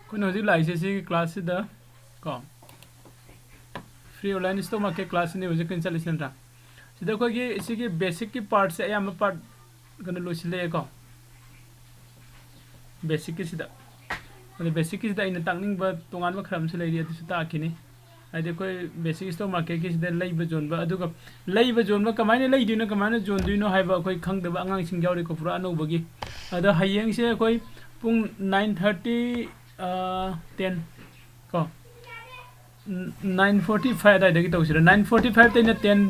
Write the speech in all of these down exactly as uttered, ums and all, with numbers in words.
ꯑꯩꯈꯣꯏꯅ ꯍꯧꯖꯤꯛ ꯂꯥꯛꯏꯁꯦ ꯁꯤꯒꯤ ꯀ꯭ꯂꯥꯁꯁꯤꯗ ꯀꯣ, ꯐ꯭ꯔꯤ ꯑꯣꯟꯂꯥꯏꯟ ꯏꯁꯇꯣꯛ ꯃꯥꯔꯀꯦꯠ ꯀ꯭ꯂꯥꯁꯁꯤꯅꯦ ꯍꯧꯖꯤꯛ ꯑꯩꯈꯣꯏꯅ ꯆꯠꯂꯤꯁꯤ ꯅꯠꯇ꯭ꯔꯥ? ꯁꯤꯗ ꯑꯩꯈꯣꯏꯒꯤ ꯁꯤꯒꯤ ꯕꯦꯁꯤꯛꯀꯤ ꯄꯥꯔꯠꯁꯦ ꯑꯌꯥꯝꯕ ꯄꯥꯔꯠ ꯀꯩꯅꯣ ꯂꯣꯏꯁꯤꯜꯂꯛꯑꯦꯀꯣ, ꯕꯦꯁꯤꯛꯀꯤꯁꯤꯗ꯫ ꯑꯗꯣ ꯕꯦꯁꯤꯛꯀꯤꯁꯤꯗ ꯑꯩꯅ ꯇꯥꯛꯅꯤꯡꯕ ꯇꯣꯉꯥꯟꯕ ꯈꯔ ꯑꯃꯁꯨ ꯂꯩꯔꯤ, ꯑꯗꯨꯁꯨ ꯇꯥꯛꯈꯤꯅꯤ꯫ ꯍꯥꯏꯗꯤ ꯑꯩꯈꯣꯏ ꯕꯦꯁꯤꯛ ꯏꯁꯇꯣꯛ ꯃꯥꯔꯀꯦꯠꯀꯤꯁꯤꯗ ꯂꯩꯕ ꯌꯣꯟꯕ, ꯑꯗꯨꯒ ꯂꯩꯕ ꯌꯣꯟꯕ ꯀꯃꯥꯏꯅ ꯂꯩꯗꯣꯏꯅꯣ, ꯀꯃꯥꯏꯅ ꯌꯣꯟꯗꯣꯏꯅꯣ ꯍꯥꯏꯕ ꯑꯩꯈꯣꯏ ꯈꯪꯗꯕ ꯑꯉꯥꯡꯁꯤꯡ ꯌꯥꯎꯔꯤꯀꯣ, ꯄꯨꯔꯥ ꯑꯅꯧꯕꯒꯤ꯫ ꯑꯗꯣ ꯍꯌꯦꯡꯁꯦ ꯑꯩꯈꯣꯏ ꯄꯨꯡ ꯅꯥꯏꯟ ꯊꯥꯔꯇꯤ, ꯇꯦꯟ ꯀꯣ, ꯅꯥꯏꯟ ꯐꯣꯔꯇꯤ ꯐꯥꯏꯚ ꯑꯗꯨꯋꯥꯏꯗꯒꯤ ꯇꯧꯁꯤꯔ, ꯅꯥꯏꯟ ꯐꯣꯔꯇꯤ ꯐꯥꯏꯚꯇꯩꯅ ꯇꯦꯟ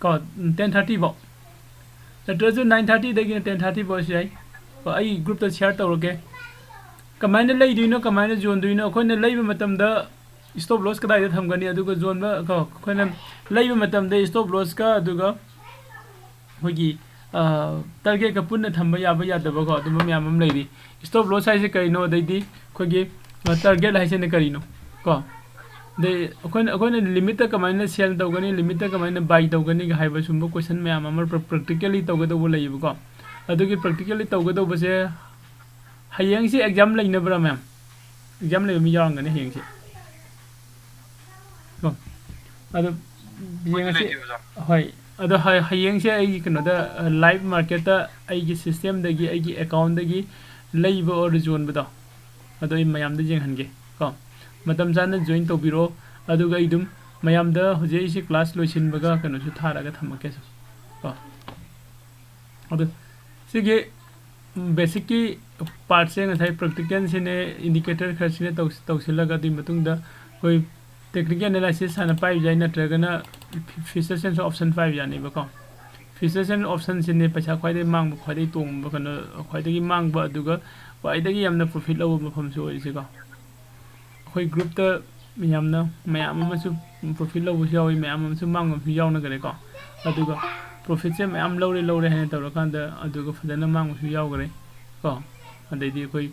ꯀꯣ, ꯇꯦꯟ ꯊꯥꯔꯇꯤ ꯐꯥꯎ, ꯅꯠꯇ꯭ꯔꯁꯨ ꯅꯥꯏꯟ ꯊꯥꯔꯇꯤꯗꯒꯤꯅ ꯇꯦꯟ ꯊꯥꯔꯇꯤ ꯐꯥꯎꯁꯨ ꯌꯥꯏ꯫ ꯀꯣ, ꯑꯩ ꯒ꯭ꯔꯨꯞꯇ ꯁꯤꯌꯥꯔ ꯇꯧꯔꯛꯀꯦ꯫ ꯀꯃꯥꯏꯅ ꯂꯩꯗꯣꯏꯅꯣ, ꯀꯃꯥꯏꯅ ꯌꯣꯟꯗꯣꯏꯅꯣ, ꯑꯩꯈꯣꯏꯅ ꯂꯩꯕ ꯃꯇꯝꯗ ꯏꯁꯇꯣꯞ ꯂꯣꯁ ꯀꯗꯥꯏꯗ ꯊꯝꯒꯅꯤ, ꯑꯗꯨꯒ ꯌꯣꯟꯕ, ꯀꯣ, ꯑꯩꯈꯣꯏꯅ ꯂꯩꯕ ꯃꯇꯝꯗ ꯏꯁꯇꯣꯞ ꯂꯣꯁꯀ ꯑꯗꯨꯒ ꯑꯩꯈꯣꯏꯒꯤ ꯇꯥꯔꯒꯦꯠꯀ ꯄꯨꯟꯅ ꯊꯝꯕ ꯌꯥꯕ ꯌꯥꯗꯕꯀꯣ, ꯑꯗꯨꯝꯕ ꯃꯌꯥꯝ ꯑꯃ ꯂꯩꯔꯤ꯫ ꯏꯁꯇꯣꯞ ꯂꯣꯁ ꯍꯥꯏꯁꯦ ꯀꯔꯤꯅꯣ, ꯑꯗꯩꯗꯤ ꯑꯩꯈꯣꯏꯒꯤ ꯇꯥꯔꯒꯦꯠ ꯍꯥꯏꯁꯤꯅ ꯀꯔꯤꯅꯣ ꯀꯣ, ꯑꯗꯩ ꯑꯩꯈꯣꯏꯅ, ꯑꯩꯈꯣꯏꯅ ꯂꯤꯃꯤꯠꯇ ꯀꯃꯥꯏꯅ ꯁꯦꯜ ꯇꯧꯒꯅꯤ, ꯂꯤꯃꯤꯠꯇ ꯀꯃꯥꯏꯅ ꯕꯥꯏ ꯇꯧꯒꯅꯤꯒ ꯍꯥꯏꯕ ꯁꯨꯝꯕ ꯀꯣꯏꯁꯟ ꯃꯌꯥꯝ ꯑꯃ ꯄ꯭ꯔꯦꯛꯇꯤꯀꯦꯜꯂꯤ ꯇꯧꯒꯗꯧꯕ ꯂꯩꯌꯦꯕꯀꯣ꯫ ꯑꯗꯨꯒꯤ ꯄ꯭ꯔꯦꯛꯇꯤꯀꯦꯜꯂꯤ ꯇꯧꯒꯗꯧꯕꯁꯦ, ꯍꯌꯦꯡꯁꯤ ꯑꯦꯛꯖꯥꯝ ꯂꯩꯅꯕ꯭ꯔꯥ ꯃꯌꯥꯝ? ꯑꯦꯛꯖꯥꯝ ꯂꯩꯕ ꯃꯤ ꯌꯥꯎꯔꯝꯒꯅꯤ ꯍꯌꯦꯡꯁꯦ ꯀꯣ꯫ ꯑꯗꯣ ꯌꯦꯡꯉꯁꯤ꯫ ꯍꯣꯏ, ꯑꯗꯣ ꯍ-, ꯍꯌꯦꯡꯁꯦ ꯑꯩꯒꯤ ꯀꯩꯅꯣꯗ, ꯂꯥꯏꯚ ꯃꯥꯔꯀꯦꯠꯇ ꯑꯩꯒꯤ ꯁꯤꯁꯇꯦꯝꯗꯒꯤ, ꯑꯩꯒꯤ ꯑꯦꯀꯥꯎꯟꯗꯒꯤ ꯂꯩꯕ ꯑꯣꯔ ꯌꯣꯟꯕꯗꯣ, ꯑꯗꯣ ꯑꯩ ꯃꯌꯥꯝꯗ ꯌꯦꯡꯍꯟꯒꯦ ꯀꯣ꯫ ꯃꯇꯝ ꯆꯥꯅ ꯖꯣꯏꯟ ꯇꯧꯕꯤꯔꯣ꯫ ꯑꯗꯨꯒ ꯑꯩ ꯑꯗꯨꯝ ꯃꯌꯥꯝꯗ ꯍꯧꯖꯤꯛ ꯑꯩꯁꯦ ꯀ꯭ꯂꯥꯁ ꯂꯣꯏꯁꯤꯟꯕꯒ ꯀꯩꯅꯣꯁꯨ ꯊꯥꯔꯒ ꯊꯝꯃꯛꯀꯦ ꯁꯨꯝ ꯀꯣ꯫ ꯑꯗꯣ ꯁꯤꯒꯤ ꯕꯦꯁꯤꯛꯀꯤ ꯄꯥꯔꯠꯁꯦ ꯉꯁꯥꯏ ꯄ꯭ꯔꯦꯛꯇꯤꯀꯦꯜꯁꯤꯅꯦ, ꯏꯟꯗꯤꯀꯦꯇꯔ ꯈꯔꯁꯤꯅꯦ ꯇꯧ-, ꯇꯧꯁꯤꯜꯂꯒ, ꯑꯗꯨꯒꯤ ꯃꯇꯨꯡꯗ ꯑꯩꯈꯣꯏ ꯇꯦꯛꯅꯤꯀꯦꯜ ꯑꯦꯅꯥꯂꯥꯏꯁꯤꯁ ꯍꯥꯟꯅ ꯄꯥꯏꯕ ꯌꯥꯏ, ꯅꯠꯇ꯭ꯔꯒꯅ ꯐ꯭ꯌꯨꯆꯔꯁ ꯑꯦꯟ ꯑꯣꯞꯁꯟ ꯄꯥꯏꯕ ꯌꯥꯅꯦꯕꯀꯣ꯫ ꯐ꯭ꯌꯨꯆꯔꯁ ꯑꯦꯟ ꯑꯣꯞꯁꯟꯁꯤꯅꯦ ꯄꯩꯁꯥ ꯈ꯭ꯋꯥꯏꯗꯒꯤ ꯃꯥꯡꯕ, ꯈ꯭ꯋꯥꯏꯗꯒꯤ ꯇꯣꯡꯕ ꯀꯩꯅꯣ, ꯈ꯭ꯋꯥꯏꯗꯒꯤ ꯃꯥꯡꯕ, ꯑꯗꯨꯒ ꯈ꯭ꯋꯥꯏꯗꯒꯤ ꯌꯥꯝꯅ ꯄ꯭ꯔꯣꯐꯤꯠ ꯂꯧꯕ ꯃꯐꯝꯁꯨ ꯑꯣꯏꯔꯤꯁꯦꯀꯣ꯫ ꯑꯩꯈꯣꯏ ꯒ꯭ꯔꯨꯞꯇ ꯌꯥꯝꯅ ꯃꯌꯥꯝ ꯑꯃꯁꯨ ꯄ꯭ꯔꯣꯐꯤꯠ ꯂꯧꯕꯁꯨ ꯌꯥꯎꯏ, ꯃꯌꯥꯝ ꯑꯃꯁꯨ ꯃꯥꯡꯕꯁꯨ ꯌꯥꯎꯅꯈ꯭ꯔꯦꯀꯣ꯫ ꯑꯗꯨꯒ ꯄ꯭ꯔꯣꯐꯤꯠꯁꯦ ꯃꯌꯥꯝ ꯂꯧꯔꯦ, ꯂꯧꯔꯦ ꯍꯥꯏꯅ ꯇꯧꯔꯀꯥꯟꯗ ꯑꯗꯨꯒ ꯐꯖꯅ ꯃꯥꯡꯕꯁꯨ ꯌꯥꯎꯈ꯭ꯔꯦ ꯀꯣ꯫ ꯑꯗꯩꯗꯤ ꯑꯩꯈꯣꯏ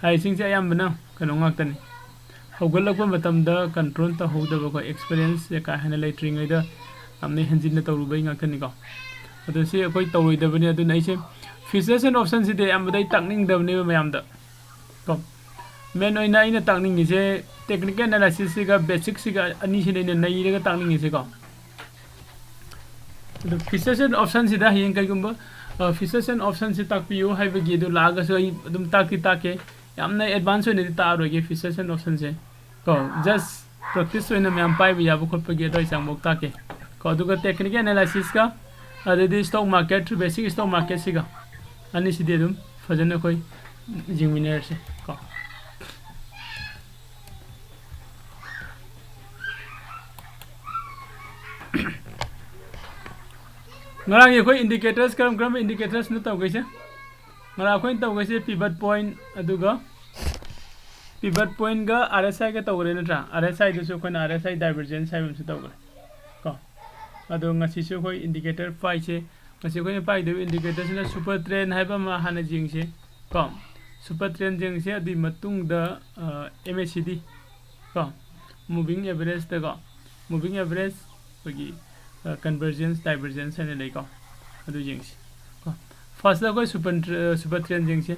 ꯍꯥꯏꯔꯤꯁꯤꯡꯁꯦ ꯑꯌꯥꯝꯕꯅ ꯀꯩꯅꯣ ꯉꯥꯛꯇꯅꯤ, ꯍꯧꯒꯠꯂꯛꯄ ꯃꯇꯝꯗ ꯀꯟꯇ꯭ꯔꯣꯜ ꯇꯧꯍꯧꯗꯕꯀꯣ, ꯑꯦꯛꯁꯄꯤꯔꯤꯌꯦꯟꯁꯁꯦ ꯀꯥ ꯍꯦꯟꯅ ꯂꯩꯇ꯭ꯔꯤꯉꯩꯗ ꯌꯥꯝꯅ ꯍꯦꯟꯖꯤꯟꯅ ꯇꯧꯔꯨꯕꯩ ꯉꯥꯛꯇꯅꯤꯀꯣ꯫ ꯑꯗꯣ ꯁꯤ ꯑꯩꯈꯣꯏ ꯇꯧꯔꯣꯏꯗꯕꯅꯤ꯫ ꯑꯗꯨꯅ ꯑꯩꯁꯦ ꯐ꯭ꯌꯨꯆꯔꯁ ꯑꯦꯟ ꯑꯣꯞꯁꯟꯁꯤꯗꯤ ꯑꯌꯥꯝꯕꯗ ꯑꯩ ꯇꯥꯛꯅꯤꯡꯗꯕꯅꯦꯕ ꯃꯌꯥꯝꯗ ꯀꯣ꯫ ꯃꯦꯟ ꯑꯣꯏꯅ ꯑꯩꯅ ꯇꯥꯛꯅꯤꯡꯉꯤꯁꯦ ꯇꯦꯛꯅꯤꯀꯦꯜ ꯑꯦꯅꯥꯂꯥꯏꯁꯤꯁꯁꯤꯒ ꯕꯦꯁꯤꯛꯁꯤꯒ ꯑꯅꯤꯁꯤꯅ ꯑꯩꯅ ꯅꯩꯔꯒ ꯇꯥꯛꯅꯤꯡꯉꯤꯁꯦꯀꯣ꯫ ꯑꯗꯣ ꯐꯤꯆꯔꯁ ꯑꯦꯟ ꯑꯣꯞꯁꯟꯁꯤꯗ ꯍꯌꯦꯡ ꯀꯩꯒꯨꯝꯕ ꯐꯤꯆꯔꯁ ꯑꯦꯟ ꯑꯣꯞꯁꯟꯁꯦ ꯇꯥꯛꯄꯤꯌꯨ ꯍꯥꯏꯕꯒꯤ ꯑꯗꯨ ꯂꯥꯛꯑꯒꯁꯨ ꯑꯩ ꯑꯗꯨꯝ ꯇꯥꯛꯇꯤ ꯇꯥꯛꯀꯦ꯫ ꯌꯥꯝꯅ ꯑꯦꯗꯚꯥꯟꯁ ꯑꯣꯏꯅꯗꯤ ꯇꯥꯛꯑꯔꯣꯏꯒꯦ ꯐꯤꯆꯔꯁ ꯑꯦꯟ ꯑꯣꯞꯁꯟꯁꯦ ꯀꯣ꯫ ꯖꯁ ꯄ꯭ꯔꯦꯛꯇꯤꯁ ꯑꯣꯏꯅ ꯃꯌꯥꯝ ꯄꯥꯏꯕ ꯌꯥꯕ ꯈꯣꯠꯄꯒꯤ ꯑꯗꯨꯋꯥꯏ ꯆꯥꯡꯐꯥꯎ ꯇꯥꯛꯀꯦ ꯀꯣ꯫ ꯑꯗꯨꯒ ꯇꯦꯛꯅꯤꯀꯦꯜ ꯑꯦꯅꯥꯂꯥꯏꯁꯤꯁꯀ ꯑꯗꯩꯗꯤ ꯁ꯭ꯇꯣꯛ ꯃꯥꯔꯀꯦꯠ, ꯕꯦꯁꯤꯛ ꯁ꯭ꯇꯣꯛ ꯃꯥꯔꯀꯦꯠꯁꯤꯒ ꯑꯅꯤꯁꯤꯗꯤ ꯑꯗꯨꯝ ꯐꯖꯅ ꯑꯩꯈꯣꯏ ꯌꯦꯡꯃꯤꯟꯅꯔꯁꯦ ꯀꯣ꯫ ꯉꯔꯥꯡꯒꯤ ꯑꯩꯈꯣꯏ ꯏꯟꯗꯤꯀꯦꯇꯔꯁ ꯀꯔꯝ ꯀꯔꯝꯕ ꯏꯟꯗꯤꯀꯦꯇꯔꯁꯅꯣ ꯇꯧꯈꯩꯁꯦ? ꯉꯔꯥꯡ ꯑꯩꯈꯣꯏꯅ ꯇꯧꯈꯩꯁꯦ ꯄꯤꯚꯠ ꯄꯣꯏꯟ, ꯑꯗꯨꯒ ꯄꯤꯚꯠ ꯄꯣꯏꯟꯒ ꯑꯥꯔ ꯑꯦꯁ ꯑꯥꯏꯒ ꯇꯧꯈ꯭ꯔꯦ ꯅꯠꯇ꯭ꯔꯥ? ꯑꯥꯔ ꯑꯦꯁ ꯑꯥꯏꯗꯁꯨ ꯑꯩꯈꯣꯏꯅ ꯑꯥꯔ ꯑꯦꯁ ꯑꯥꯏ ꯗꯥꯏꯚꯔꯖꯦꯟꯁ ꯍꯥꯏꯕ ꯑꯃꯁꯨ ꯇꯧꯈ꯭ꯔꯦ ꯀꯣ꯫ ꯑꯗꯣ ꯉꯁꯤꯁꯨ ꯑꯩꯈꯣꯏ ꯏꯟꯗꯤꯀꯦꯇꯔ ꯄꯥꯏꯁꯦ꯫ ꯉꯁꯤ ꯑꯩꯈꯣꯏꯅ ꯄꯥꯏꯗꯣꯏꯕ ꯏꯟꯗꯤꯀꯦꯇꯔꯁꯤꯅ ꯁꯨꯄꯔ ꯇ꯭ꯔꯦꯟ ꯍꯥꯏꯕ ꯑꯃ ꯍꯥꯟꯅ ꯌꯦꯡꯁꯦ ꯀꯣ꯫ ꯁꯨꯄꯔ ꯇ꯭ꯔꯦꯟ ꯌꯦꯡꯁꯦ꯫ ꯑꯗꯨꯒꯤ ꯃꯇꯨꯡꯗ ꯑꯦꯝ ꯑꯦ ꯁꯤ ꯗꯤ ꯀꯣ, ꯃꯨꯚꯤꯡ ꯑꯦꯚꯔꯦꯖꯇꯀꯣ, ꯃꯨꯚꯤꯡ ꯑꯦꯚꯔꯦꯖ ꯑꯩꯈꯣꯏꯒꯤ ꯀꯟꯚꯔꯖꯦꯟꯁ ꯗꯥꯏꯚꯔꯖꯦꯟꯁ ꯍꯥꯏꯅ ꯂꯩꯀꯣ꯫ ꯑꯗꯨ ꯌꯦꯡꯁꯤ ꯀꯣ꯫ ꯐꯥꯔꯁꯇ ꯑꯩꯈꯣꯏ ꯁꯨꯄꯔ ꯁꯨꯄꯔ ꯇ꯭ꯔꯦꯟ ꯌꯦꯡꯁꯤ꯫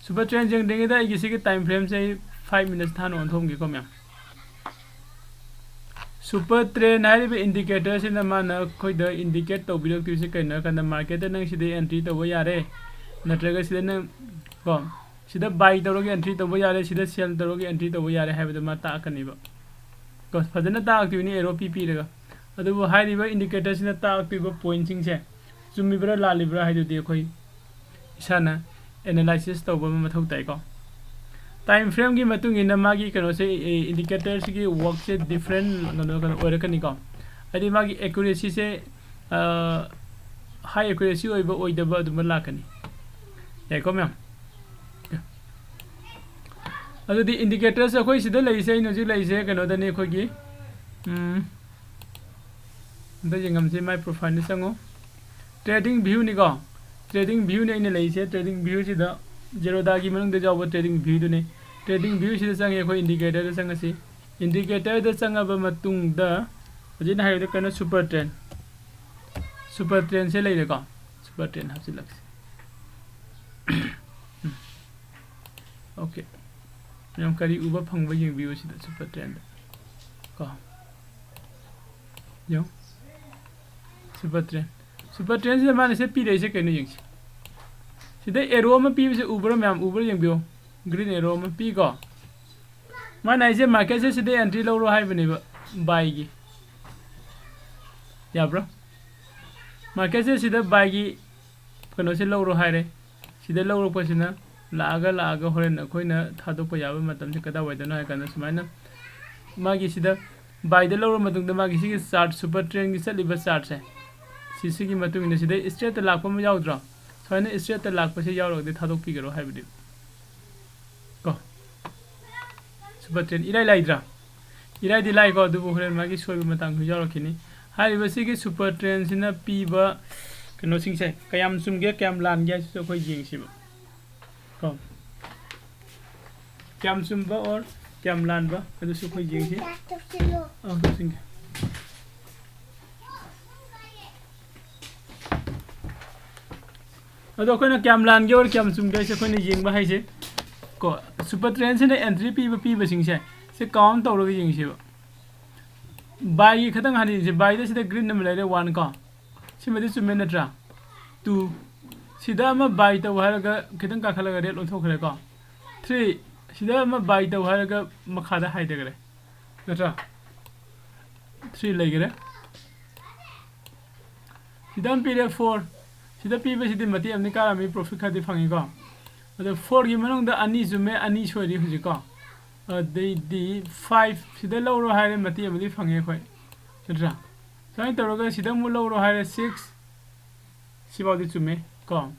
ꯁꯨꯄꯔ ꯇ꯭ꯔꯦꯟ ꯌꯦꯡꯗ꯭ꯔꯤꯉꯩꯗ ꯑꯩꯒꯤ ꯁꯤꯒꯤ ꯇꯥꯏꯝ ꯐ꯭ꯔꯦꯝꯁꯦ ꯑꯩ ꯐꯥꯏꯚ ꯃꯤꯅꯠꯁꯇ ꯍꯥꯟꯅ ꯑꯣꯟꯊꯣꯛꯑꯝꯒꯦꯀꯣ ꯃꯌꯥꯝ꯫ ꯁꯨꯄꯔ ꯇ꯭ꯔꯦꯟ ꯍꯥꯏꯔꯤꯕ ꯏꯟꯗꯤꯀꯦꯇꯔꯁꯤꯅ ꯃꯥꯅ ꯑꯩꯈꯣꯏꯗ ꯏꯟꯗꯤꯀꯦꯠ ꯇꯧꯕꯤꯔꯛꯇꯣꯏꯁꯦ ꯀꯩꯅꯣ ꯍꯥꯏꯔꯀꯥꯟꯗ ꯃꯥꯔꯀꯦꯠꯇ ꯅꯪ ꯁꯤꯗ ꯑꯦꯟꯇ꯭ꯔꯤ ꯇꯧꯕ ꯌꯥꯔꯦ, ꯅꯠꯇ꯭ꯔꯒ ꯁꯤꯗ ꯅꯪ ꯀꯣ ꯁꯤꯗ ꯕꯥꯏ ꯇꯧꯔꯒ ꯑꯦꯟꯇ꯭ꯔꯤ ꯇꯧꯕ ꯌꯥꯔꯦ, ꯁꯤꯗ ꯁꯦꯜ ꯇꯧꯔꯒ ꯑꯦꯟꯇ꯭ꯔꯤ ꯇꯧꯕ ꯌꯥꯔꯦ ꯍꯥꯏꯕꯗꯨ ꯃꯥ ꯇꯥꯛꯀꯅꯦꯕ ꯀꯣ꯫ ꯐꯖꯅ ꯇꯥꯛꯇꯣꯏꯅꯤ ꯑꯦꯔꯣ ꯄꯤ ꯄꯤꯔꯒ꯫ ꯑꯗꯨꯕꯨ ꯍꯥꯏꯔꯤꯕ ꯏꯟꯗꯤꯀꯦꯇꯔꯁꯤꯅ ꯇꯥꯛꯇꯣꯏꯕ ꯄꯣꯏꯟꯁꯤꯡꯁꯦ ꯆꯨꯝꯃꯤꯕ꯭ꯔꯥ ꯂꯥꯜꯂꯤꯕ꯭ꯔꯥ ꯍꯥꯏꯗꯨꯗꯤ ꯑꯩꯈꯣꯏ ꯏꯁꯥꯅ ꯑꯦꯅꯥꯂꯥꯏꯁꯤꯁ ꯇꯧꯕ ꯑꯃ ꯃꯊꯧ ꯇꯥꯏꯀꯣ꯫ ꯇꯥꯏꯝ ꯐ꯭ꯔꯦꯝꯒꯤ ꯃꯇꯨꯡ ꯏꯟꯅ ꯃꯥꯒꯤ ꯀꯩꯅꯣꯁꯦ, ꯏꯟꯗꯤꯀꯦꯇꯔꯁꯤꯒꯤ ꯋꯥꯔꯛꯁꯦ ꯗꯤꯐ꯭ꯔꯦꯟ ꯀꯩꯅꯣ ꯀꯩꯅꯣ ꯑꯣꯏꯔꯛꯀꯅꯤꯀꯣ꯫ ꯍꯥꯏꯗꯤ ꯃꯥꯒꯤ ꯑꯦꯀꯨꯔꯦꯁꯤꯁꯦ ꯍꯥꯏ ꯑꯦꯀꯨꯔꯦꯁꯤ ꯑꯣꯏꯕ ꯑꯣꯏꯗꯕ ꯑꯗꯨꯝꯕ ꯂꯥꯛꯀꯅꯤ꯫ ꯌꯥꯏꯀꯣ ꯃꯌꯥꯝ? ꯑꯗꯨꯗꯤ ꯏꯟꯗꯤꯀꯦꯇꯔꯁꯦ ꯑꯩꯈꯣꯏ ꯁꯤꯗ ꯂꯩꯔꯤꯁꯦ, ꯑꯩꯅ ꯍꯧꯖꯤꯛ ꯂꯩꯔꯤꯁꯦ ꯀꯩꯅꯣꯗꯅꯤ, ꯑꯩꯈꯣꯏꯒꯤ ꯎꯝ, ꯑꯝꯇ ꯌꯦꯡꯉꯝꯁꯤ, ꯃꯥꯏ ꯄ꯭ꯔꯣꯐꯥꯏꯜꯗ ꯆꯪꯉꯣ꯫ ꯇ꯭ꯔꯦꯗꯤꯡ ꯚ꯭ꯌꯨꯅꯤꯀꯣ꯫ ꯇ꯭ꯔꯦꯗꯤꯡ ꯚ꯭ꯌꯨꯅꯤ ꯑꯩꯅ ꯂꯩꯔꯤꯁꯦ꯫ ꯇ꯭ꯔꯦꯗꯤꯡ ꯚ꯭ꯌꯨꯁꯤꯗ ꯖꯦꯔꯣꯗꯥꯒꯤ ꯃꯅꯨꯡꯗ ꯌꯥꯎꯕ ꯇ꯭ꯔꯦꯗꯤꯡ ꯚ꯭ꯌꯨꯗꯨꯅꯤ꯫ ꯇ꯭ꯔꯦꯗꯤꯡ ꯚ꯭ꯌꯨꯁꯤꯗ ꯆꯪꯉꯦ ꯑꯩꯈꯣꯏ ꯏꯟꯗꯤꯀꯦꯇꯔꯗ ꯆꯪꯉꯁꯤ꯫ ꯏꯟꯗꯤꯀꯦꯇꯔꯗ ꯆꯪꯉꯕ ꯃꯇꯨꯡꯗ ꯍꯧꯖꯤꯛ ꯑꯩꯅ ꯍꯥꯏꯔꯤꯗꯣ ꯀꯩꯅꯣ, ꯁꯨꯄꯔ ꯇ꯭ꯔꯦꯟ꯫ ꯁꯨꯄꯔ ꯇ꯭ꯔꯦꯟꯁꯦ ꯂꯩꯔꯦꯀꯣ꯫ ꯁꯨꯄꯔ ꯇ꯭ꯔꯦꯟ ꯍꯥꯞꯆꯤꯜꯂꯛꯁꯤ꯫ ꯑꯣꯀꯦ꯫ ꯃꯌꯥꯝ ꯀꯔꯤ ꯎꯕ ꯐꯪꯕ ꯌꯦꯡꯕꯤꯌꯨ ꯁꯤꯗ, ꯁꯨꯄꯔ ꯇ꯭ꯔꯦꯟꯗ꯫ ꯀꯣ, ꯌꯦꯡꯉꯨ, ꯁꯨꯄꯔ ꯇ꯭ꯔꯦꯟ, ꯁꯨꯄꯔ ꯇ꯭ꯔꯦꯟꯁꯤꯗ ꯃꯥꯅ ꯁꯤꯗ ꯄꯤꯔꯛꯏꯁꯦ ꯀꯩꯅꯣ ꯌꯦꯡꯁꯤ꯫ ꯁꯤꯗ ꯑꯦꯔꯣ ꯑꯃ ꯄꯤꯕꯁꯦ ꯎꯕ꯭ꯔꯥ ꯃꯌꯥꯝ? ꯎꯕ꯭ꯔꯥ ꯌꯦꯡꯕꯤꯌꯨ꯫ ꯒ꯭ꯔꯤꯟ ꯑꯦꯔꯣ ꯑꯃ ꯄꯤꯀꯣ꯫ ꯃꯥꯅ ꯍꯥꯏꯁꯦ ꯃꯥꯔꯀꯦꯠꯁꯦ ꯁꯤꯗ ꯑꯦꯟꯇ꯭ꯔꯤ ꯂꯧꯔꯣ ꯍꯥꯏꯕꯅꯦꯕ, ꯕꯥꯏꯒꯤ꯫ ꯌꯥꯕ꯭ꯔꯥ? ꯃꯥꯔꯀꯦꯠꯁꯦ ꯁꯤꯗ ꯕꯥꯏꯒꯤ ꯀꯩꯅꯣꯁꯦ ꯂꯧꯔꯣ ꯍꯥꯏꯔꯦ꯫ ꯁꯤꯗ ꯂꯧꯔꯛꯄꯁꯤꯅ ꯂꯥꯛꯑꯒ, ꯂꯥꯛꯑꯒ ꯍꯣꯔꯦꯟ ꯑꯩꯈꯣꯏꯅ ꯊꯥꯗꯣꯛꯄ ꯌꯥꯕ ꯃꯇꯝꯁꯦ ꯀꯗꯥꯏꯋꯥꯏꯗꯅꯣ ꯍꯥꯏ ꯀꯥꯟꯗ, ꯁꯨꯃꯥꯏꯅ ꯃꯥꯒꯤ ꯁꯤꯗ ꯕꯥꯏꯗ ꯂꯧꯔ ꯃꯇꯨꯡꯗ, ꯃꯥꯒꯤ ꯁꯤꯒꯤ ꯆꯥꯔꯠ, ꯁꯨꯄꯔ ꯇ꯭ꯔꯦꯟꯒꯤ ꯆꯠꯂꯤꯕ ꯆꯥꯔꯠꯁꯦ, ꯁꯤꯁꯤꯒꯤ ꯃꯇꯨꯡ ꯏꯟꯅ ꯁꯤꯗ ꯏꯁꯇ꯭ꯔꯦꯠꯇ ꯂꯥꯛꯄ ꯑꯃ ꯌꯥꯎꯗ꯭ꯔꯣ? ꯁꯨꯃꯥꯏꯅ ꯏꯁꯇ꯭ꯔꯦꯠꯇ ꯂꯥꯛꯄꯁꯦ ꯌꯥꯎꯔꯒꯗꯤ ꯊꯥꯗꯣꯛꯄꯤꯒꯔꯣ ꯍꯥꯏꯕꯅꯦꯕ꯫ ꯀꯣ, ꯁꯨꯄꯔ ꯇ꯭ꯔꯦꯟ ꯏꯔꯥꯏ ꯂꯥꯏꯗ꯭ꯔꯥ? ꯏꯔꯥꯏꯗꯤ ꯂꯥꯏꯀꯣ, ꯑꯗꯨꯕꯨ ꯍꯣꯔꯦꯟ ꯃꯥꯒꯤ ꯁꯣꯏꯕ ꯃꯇꯥꯡꯁꯨ ꯌꯥꯎꯔꯛꯈꯤꯅꯤ꯫ ꯍꯥꯏꯔꯤꯕꯁꯤꯒꯤ ꯁꯨꯄꯔ ꯇ꯭ꯔꯦꯟꯁꯤꯅ ꯄꯤꯕ ꯀꯩꯅꯣꯁꯤꯡꯁꯦ ꯀꯌꯥꯝ ꯆꯨꯝꯒꯦ, ꯀꯌꯥꯝ ꯂꯥꯟꯒꯦ ꯍꯥꯏꯁꯤꯁꯨ ꯑꯩꯈꯣꯏ ꯌꯦꯡꯁꯤꯕ꯫ ꯀꯣ, ꯀꯌꯥꯝ ꯆꯨꯝꯕ ꯑꯣꯔ ꯀꯌꯥꯝ ꯂꯥꯟꯕ ꯑꯗꯨꯁꯨ ꯑꯩꯈꯣꯏ ꯌꯦꯡꯁꯤ꯫ ꯑꯥ, ꯇꯧꯁꯤꯟꯒꯦ꯫ ꯑꯗꯣ ꯑꯩꯈꯣꯏꯅ ꯀꯌꯥꯝ ꯂꯥꯟꯒꯦ ꯑꯣꯔ ꯀꯌꯥꯝ ꯆꯨꯝꯒꯦ ꯍꯥꯏꯁꯦ ꯑꯩꯈꯣꯏꯅ ꯌꯦꯡꯕ ꯍꯥꯏꯁꯦ, ꯀꯣ, ꯁꯨꯄꯔ ꯇ꯭ꯔꯦꯟꯁꯤꯅ ꯑꯦꯟꯇ꯭ꯔꯤ ꯄꯤꯕ, ꯄꯤꯕꯁꯤꯡꯁꯦ ꯁꯤ ꯀꯥꯎꯟ ꯇꯧꯔꯒ ꯌꯦꯡꯁꯦꯕ꯫ ꯕꯥꯏꯒꯤ ꯈꯤꯇꯪ ꯍꯥꯟꯅ ꯌꯦꯡꯁꯦ꯫ ꯕꯥꯏꯗ ꯁꯤꯗ ꯒ꯭ꯔꯤꯟ ꯑꯃ ꯂꯩꯔꯦ, ꯋꯥꯟ ꯀꯣ꯫ ꯁꯤꯃꯗꯤ ꯆꯨꯝꯃꯦ ꯅꯠꯇ꯭ꯔꯥ? ꯇꯨ꯫ ꯁꯤꯗ ꯑꯃ ꯕꯥꯏ ꯇꯧ ꯍꯥꯏꯔꯒ ꯈꯤꯇꯪ ꯀꯥꯈꯠꯂꯒ ꯔꯦꯗ ꯑꯣꯟꯊꯣꯛꯈ꯭ꯔꯦꯀꯣ꯫ ꯊ꯭ꯔꯤ꯫ ꯁꯤꯗ ꯑꯃ ꯕꯥꯏ ꯇꯧ ꯍꯥꯏꯔꯒ ꯃꯈꯥꯗ ꯍꯥꯏꯊꯈ꯭ꯔꯦ, ꯅꯠꯇ꯭ꯔꯥ? ꯊ꯭ꯔꯤ ꯂꯩꯈꯔꯦ꯫ ꯁꯤꯗ ꯑꯃ ꯄꯤꯔꯦ, ꯐꯣꯔ꯫ ꯁꯤꯗ ꯄꯤꯕꯁꯤꯗꯤ ꯃꯇꯦꯛ ꯑꯃꯗꯤ ꯀꯥꯔꯝꯃꯤ, ꯄ꯭ꯔꯣꯐꯤꯠ ꯈꯔꯗꯤ ꯐꯪꯉꯤꯀꯣ꯫ ꯑꯗꯣ ꯐꯣꯔꯒꯤ ꯃꯅꯨꯡꯗ ꯑꯅꯤ ꯆꯨꯝꯃꯦ, ꯑꯅꯤ ꯁꯣꯏꯔꯤ ꯍꯧꯖꯤꯛꯀꯣ꯫ ꯑꯗꯩꯗꯤ ꯐꯥꯏꯚ, ꯁꯤꯗ ꯂꯧꯔꯣ ꯍꯥꯏꯔꯦ, ꯃꯇꯦꯛ ꯑꯃꯗꯤ ꯐꯪꯉꯦ ꯑꯩꯈꯣꯏ, ꯅꯠꯇ꯭ꯔꯥ? ꯁꯨꯃꯥꯏꯅ ꯇꯧꯔꯒ ꯁꯤꯗ ꯑꯃꯨꯛ ꯂꯧꯔꯣ ꯍꯥꯏꯔꯦ, ꯁꯤꯛꯁ, ꯁꯤꯐꯥꯎꯗꯤ ꯆꯨꯝꯃꯦ ꯀꯣ꯫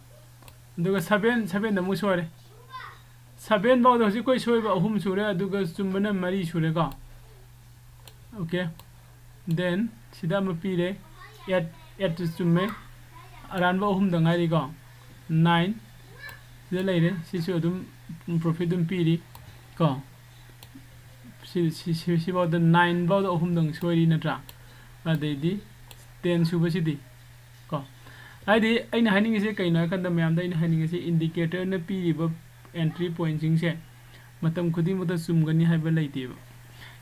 ꯑꯗꯨꯒ ꯁꯚꯦꯟ, ꯁꯚꯦꯟꯗ ꯑꯃꯨꯛ ꯁꯣꯏꯔꯦ꯫ ꯁꯚꯦꯟ ꯐꯥꯎꯗ ꯍꯧꯖꯤꯛ ꯑꯩꯈꯣꯏ ꯁꯣꯏꯕ ꯑꯍꯨꯝ ꯁꯨꯔꯦ, ꯑꯗꯨꯒ ꯆꯨꯝꯕꯅ ꯃꯔꯤ ꯁꯨꯔꯦꯀꯣ꯫ ꯑꯣꯀꯦ, ꯗꯦꯟ ꯁꯤꯗ ꯑꯃ ꯄꯤꯔꯦ, ꯑꯦꯠ, ꯑꯦꯠꯇꯨ ꯆꯨꯝꯃꯦ꯫ ꯑꯔꯥꯟꯕ ꯑꯍꯨꯝꯗ ꯉꯥꯏꯔꯤꯀꯣ꯫ ꯅꯥꯏꯟ ꯁꯤꯗ ꯂꯩꯔꯦ, ꯁꯤꯁꯨ ꯑꯗꯨꯝ ꯄ꯭ꯔꯣꯐꯤꯠ ꯑꯗꯨꯝ ꯄꯤꯔꯤ ꯀꯣ꯫ ꯁꯤ, ꯁꯤ, ꯁꯤ, ꯁꯤꯐꯥꯎꯗ, ꯅꯥꯏꯟ ꯐꯥꯎꯗ ꯑꯍꯨꯝꯗꯪ ꯁꯣꯏꯔꯤ ꯅꯠꯇ꯭ꯔꯥ? ꯑꯗꯩꯗꯤ ꯇꯦꯟ ꯁꯨꯕꯁꯤꯗꯤ ꯀꯣ꯫ ꯍꯥꯏꯗꯤ ꯑꯩꯅ ꯍꯥꯏꯅꯤꯡꯉꯤꯁꯦ ꯀꯩꯅꯣ ꯍꯥꯏ ꯀꯥꯟꯗ, ꯃꯌꯥꯝꯗ ꯑꯩꯅ ꯍꯥꯏꯅꯤꯡꯉꯤꯁꯦ, ꯏꯟꯗꯤꯀꯦꯇꯔꯅ ꯄꯤꯔꯤꯕ ꯑꯦꯟꯇ꯭ꯔꯤ ꯄꯣꯏꯟꯁꯤꯡꯁꯦ ꯃꯇꯝ ꯈꯨꯗꯤꯡꯃꯛꯇ ꯆꯨꯝꯒꯅꯤ ꯍꯥꯏꯕ ꯂꯩꯇꯦꯕ꯫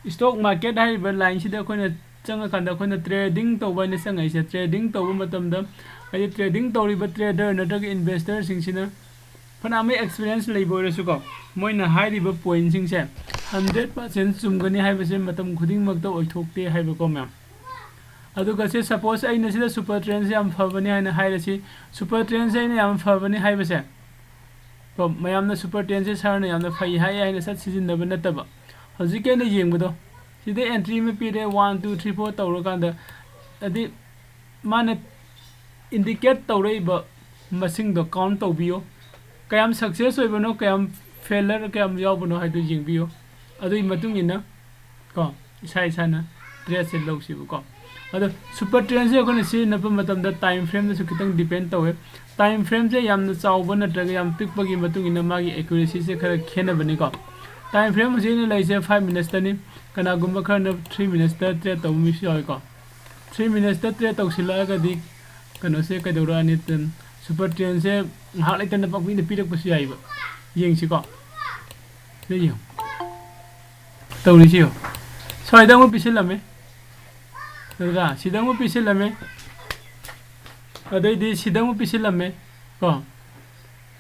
ꯏꯁꯇꯣꯛ ꯃꯥꯔꯀꯦꯠ ꯍꯥꯏꯔꯤꯕ ꯂꯥꯏꯟꯁꯤꯗ ꯑꯩꯈꯣꯏꯅ ꯆꯪꯉꯀꯥꯟꯗ ꯑꯩꯈꯣꯏꯅ ꯇ꯭ꯔꯦꯗꯤꯡ ꯇꯧꯕ ꯍꯥꯏꯅ ꯆꯪꯉꯛꯏꯁꯦ꯫ ꯇ꯭ꯔꯦꯗꯤꯡ ꯇꯧꯕ ꯃꯇꯝꯗ ꯍꯥꯏꯗꯤ ꯇ꯭ꯔꯦꯗꯤꯡ ꯇꯧꯔꯤꯕ ꯇ꯭ꯔꯦꯗꯔ ꯅꯠꯇ꯭ꯔꯒ ꯏꯟꯚꯦꯁꯇꯔꯁꯤꯡꯁꯤꯅ ꯐꯅꯌꯥꯝ ꯑꯦꯛꯁꯄꯤꯔꯤꯌꯦꯟꯁ ꯂꯩꯕ ꯑꯣꯏꯔꯁꯨꯀꯣ, ꯃꯣꯏꯅ ꯍꯥꯏꯔꯤꯕ ꯄꯣꯏꯟꯁꯤꯡꯁꯦ ꯍꯟꯗ꯭ꯔꯦꯠ ꯄꯥꯔꯁꯦꯟ ꯆꯨꯝꯒꯅꯤ ꯍꯥꯏꯕꯁꯦ ꯃꯇꯝ ꯈꯨꯗꯤꯡꯃꯛꯇ ꯑꯣꯏꯊꯣꯛꯇꯦ ꯍꯥꯏꯕꯀꯣ ꯃꯌꯥꯝ꯫ ꯑꯗꯨꯒ ꯁꯤ ꯁꯄꯣꯁ ꯑꯩꯅ ꯁꯤꯗ ꯁꯨꯄꯔ ꯇ꯭ꯔꯦꯟꯁꯦ ꯌꯥꯝ ꯐꯕꯅꯤ ꯍꯥꯏꯅ ꯍꯥꯏꯔꯁꯤ꯫ ꯁꯨꯄꯔ ꯇ꯭ꯔꯦꯟꯁꯦ ꯑꯩꯅ ꯌꯥꯝ ꯐꯕꯅꯤ ꯍꯥꯏꯕꯁꯦ ꯀꯣ, ꯃꯌꯥꯝꯅ ꯁꯨꯄꯔ ꯇ꯭ꯔꯦꯟꯁꯦ ꯁꯥꯔꯅ ꯌꯥꯝꯅ ꯐꯩ ꯍꯥꯏ ꯍꯥꯏꯅ ꯁꯠ ꯁꯤꯖꯤꯟꯅꯕ ꯅꯠꯇꯕ, ꯍꯧꯖꯤꯛꯀꯤ ꯑꯩꯅ ꯌꯦꯡꯕꯗꯣ ꯁꯤꯗ ꯑꯦꯟꯇ꯭ꯔꯤ ꯑꯃ ꯄꯤꯔꯦ, ꯋꯥꯟ ꯇꯨ ꯊ꯭ꯔꯤ ꯐꯣꯔ ꯇꯧꯔꯀꯥꯟꯗ ꯍꯥꯏꯗꯤ ꯃꯥꯅ ꯏꯟꯗꯤꯀꯦꯠ ꯇꯧꯔꯛꯏꯕ ꯃꯁꯤꯡꯗꯣ ꯀꯥꯎꯟ ꯇꯧꯕꯤꯌꯣ꯫ ꯀꯌꯥꯝ ꯁꯛꯁꯦꯁ ꯑꯣꯏꯕꯅꯣ, ꯀꯌꯥꯝ ꯐꯦꯂꯔ ꯀꯌꯥꯝ ꯌꯥꯎꯕꯅꯣ ꯍꯥꯏꯗꯣ ꯌꯦꯡꯕꯤꯌꯣ꯫ ꯑꯗꯨꯒꯤ ꯃꯇꯨꯡ ꯏꯟꯅ ꯀꯣ ꯏꯁꯥ ꯏꯁꯥꯅ ꯇ꯭ꯔꯦꯠꯁꯦ ꯂꯧꯁꯤꯕꯀꯣ꯫ ꯑꯗꯣ ꯁꯨꯄꯔ ꯇ꯭ꯔꯦꯟꯁꯦ ꯑꯩꯈꯣꯏꯅ ꯁꯤꯖꯤꯟꯅꯕ ꯃꯇꯝꯗ ꯇꯥꯏꯝ ꯐ꯭ꯔꯦꯝꯗꯁꯨ ꯈꯤꯇꯪ ꯗꯤꯄꯦꯟ ꯇꯧꯋꯦ꯫ ꯇꯥꯏꯝ ꯐ꯭ꯔꯦꯝꯁꯦ ꯌꯥꯝꯅ ꯆꯥꯎꯕ ꯅꯠꯇ꯭ꯔꯒ ꯌꯥꯝ ꯄꯤꯛꯄꯒꯤ ꯃꯇꯨꯡ ꯏꯟꯅ ꯃꯥꯒꯤ ꯑꯦꯀ꯭ꯌꯨꯔꯦꯁꯤꯁꯦ ꯈꯔ ꯈꯦꯠꯅꯕꯅꯤꯀꯣ꯫ ꯇꯥꯏꯝ ꯐ꯭ꯔꯦꯝ ꯍꯧꯖꯤꯛ ꯑꯩꯅ ꯂꯩꯔꯤꯁꯦ ꯐꯥꯏꯚ ꯃꯤꯅꯠꯁꯇꯅꯤ꯫ ꯀꯅꯥꯒꯨꯝꯕ ꯈꯔꯅ ꯊ꯭ꯔꯤ ꯃꯤꯅꯠꯁꯇ ꯇ꯭ꯔꯦꯠ ꯇꯧꯕ ꯃꯤꯁꯨ ꯌꯥꯎꯋꯤꯀꯣ꯫ ꯊ꯭ꯔꯤ ꯃꯤꯅꯠꯁꯇ ꯇ꯭ꯔꯦꯠ ꯇꯧꯁꯤꯜꯂꯛꯑꯒꯗꯤ ꯀꯩꯅꯣꯁꯦ ꯀꯩꯗꯧꯔꯛꯑꯅꯤ? ꯁꯨꯄꯔ ꯇ꯭ꯔꯦꯟꯁꯦ ꯉꯥꯏꯍꯥꯛ ꯂꯩꯇꯅ ꯄꯪꯄꯤꯗ ꯄꯤꯔꯛꯄꯁꯨ ꯌꯥꯏꯕ꯫ ꯌꯦꯡꯁꯤꯀꯣ꯫ ꯁꯤꯗ ꯌꯦꯡꯉꯨ꯫ ꯇꯧꯔꯤꯁꯤ ꯌꯦꯡꯉꯨ꯫ ꯁ꯭ꯋꯥꯏꯗ ꯑꯃꯨꯛ ꯄꯤꯁꯤꯜꯂꯝꯃꯦ꯫ ꯅꯠꯇ꯭ꯔꯥ? ꯁꯤꯗ ꯑꯃꯨꯛ ꯄꯤꯁꯤꯜꯂꯝꯃꯦ꯫ ꯑꯗꯩꯗꯤ ꯁꯤꯗ ꯑꯃꯨꯛ ꯄꯤꯁꯤꯜꯂꯝꯃꯦ꯫ ꯀꯣ?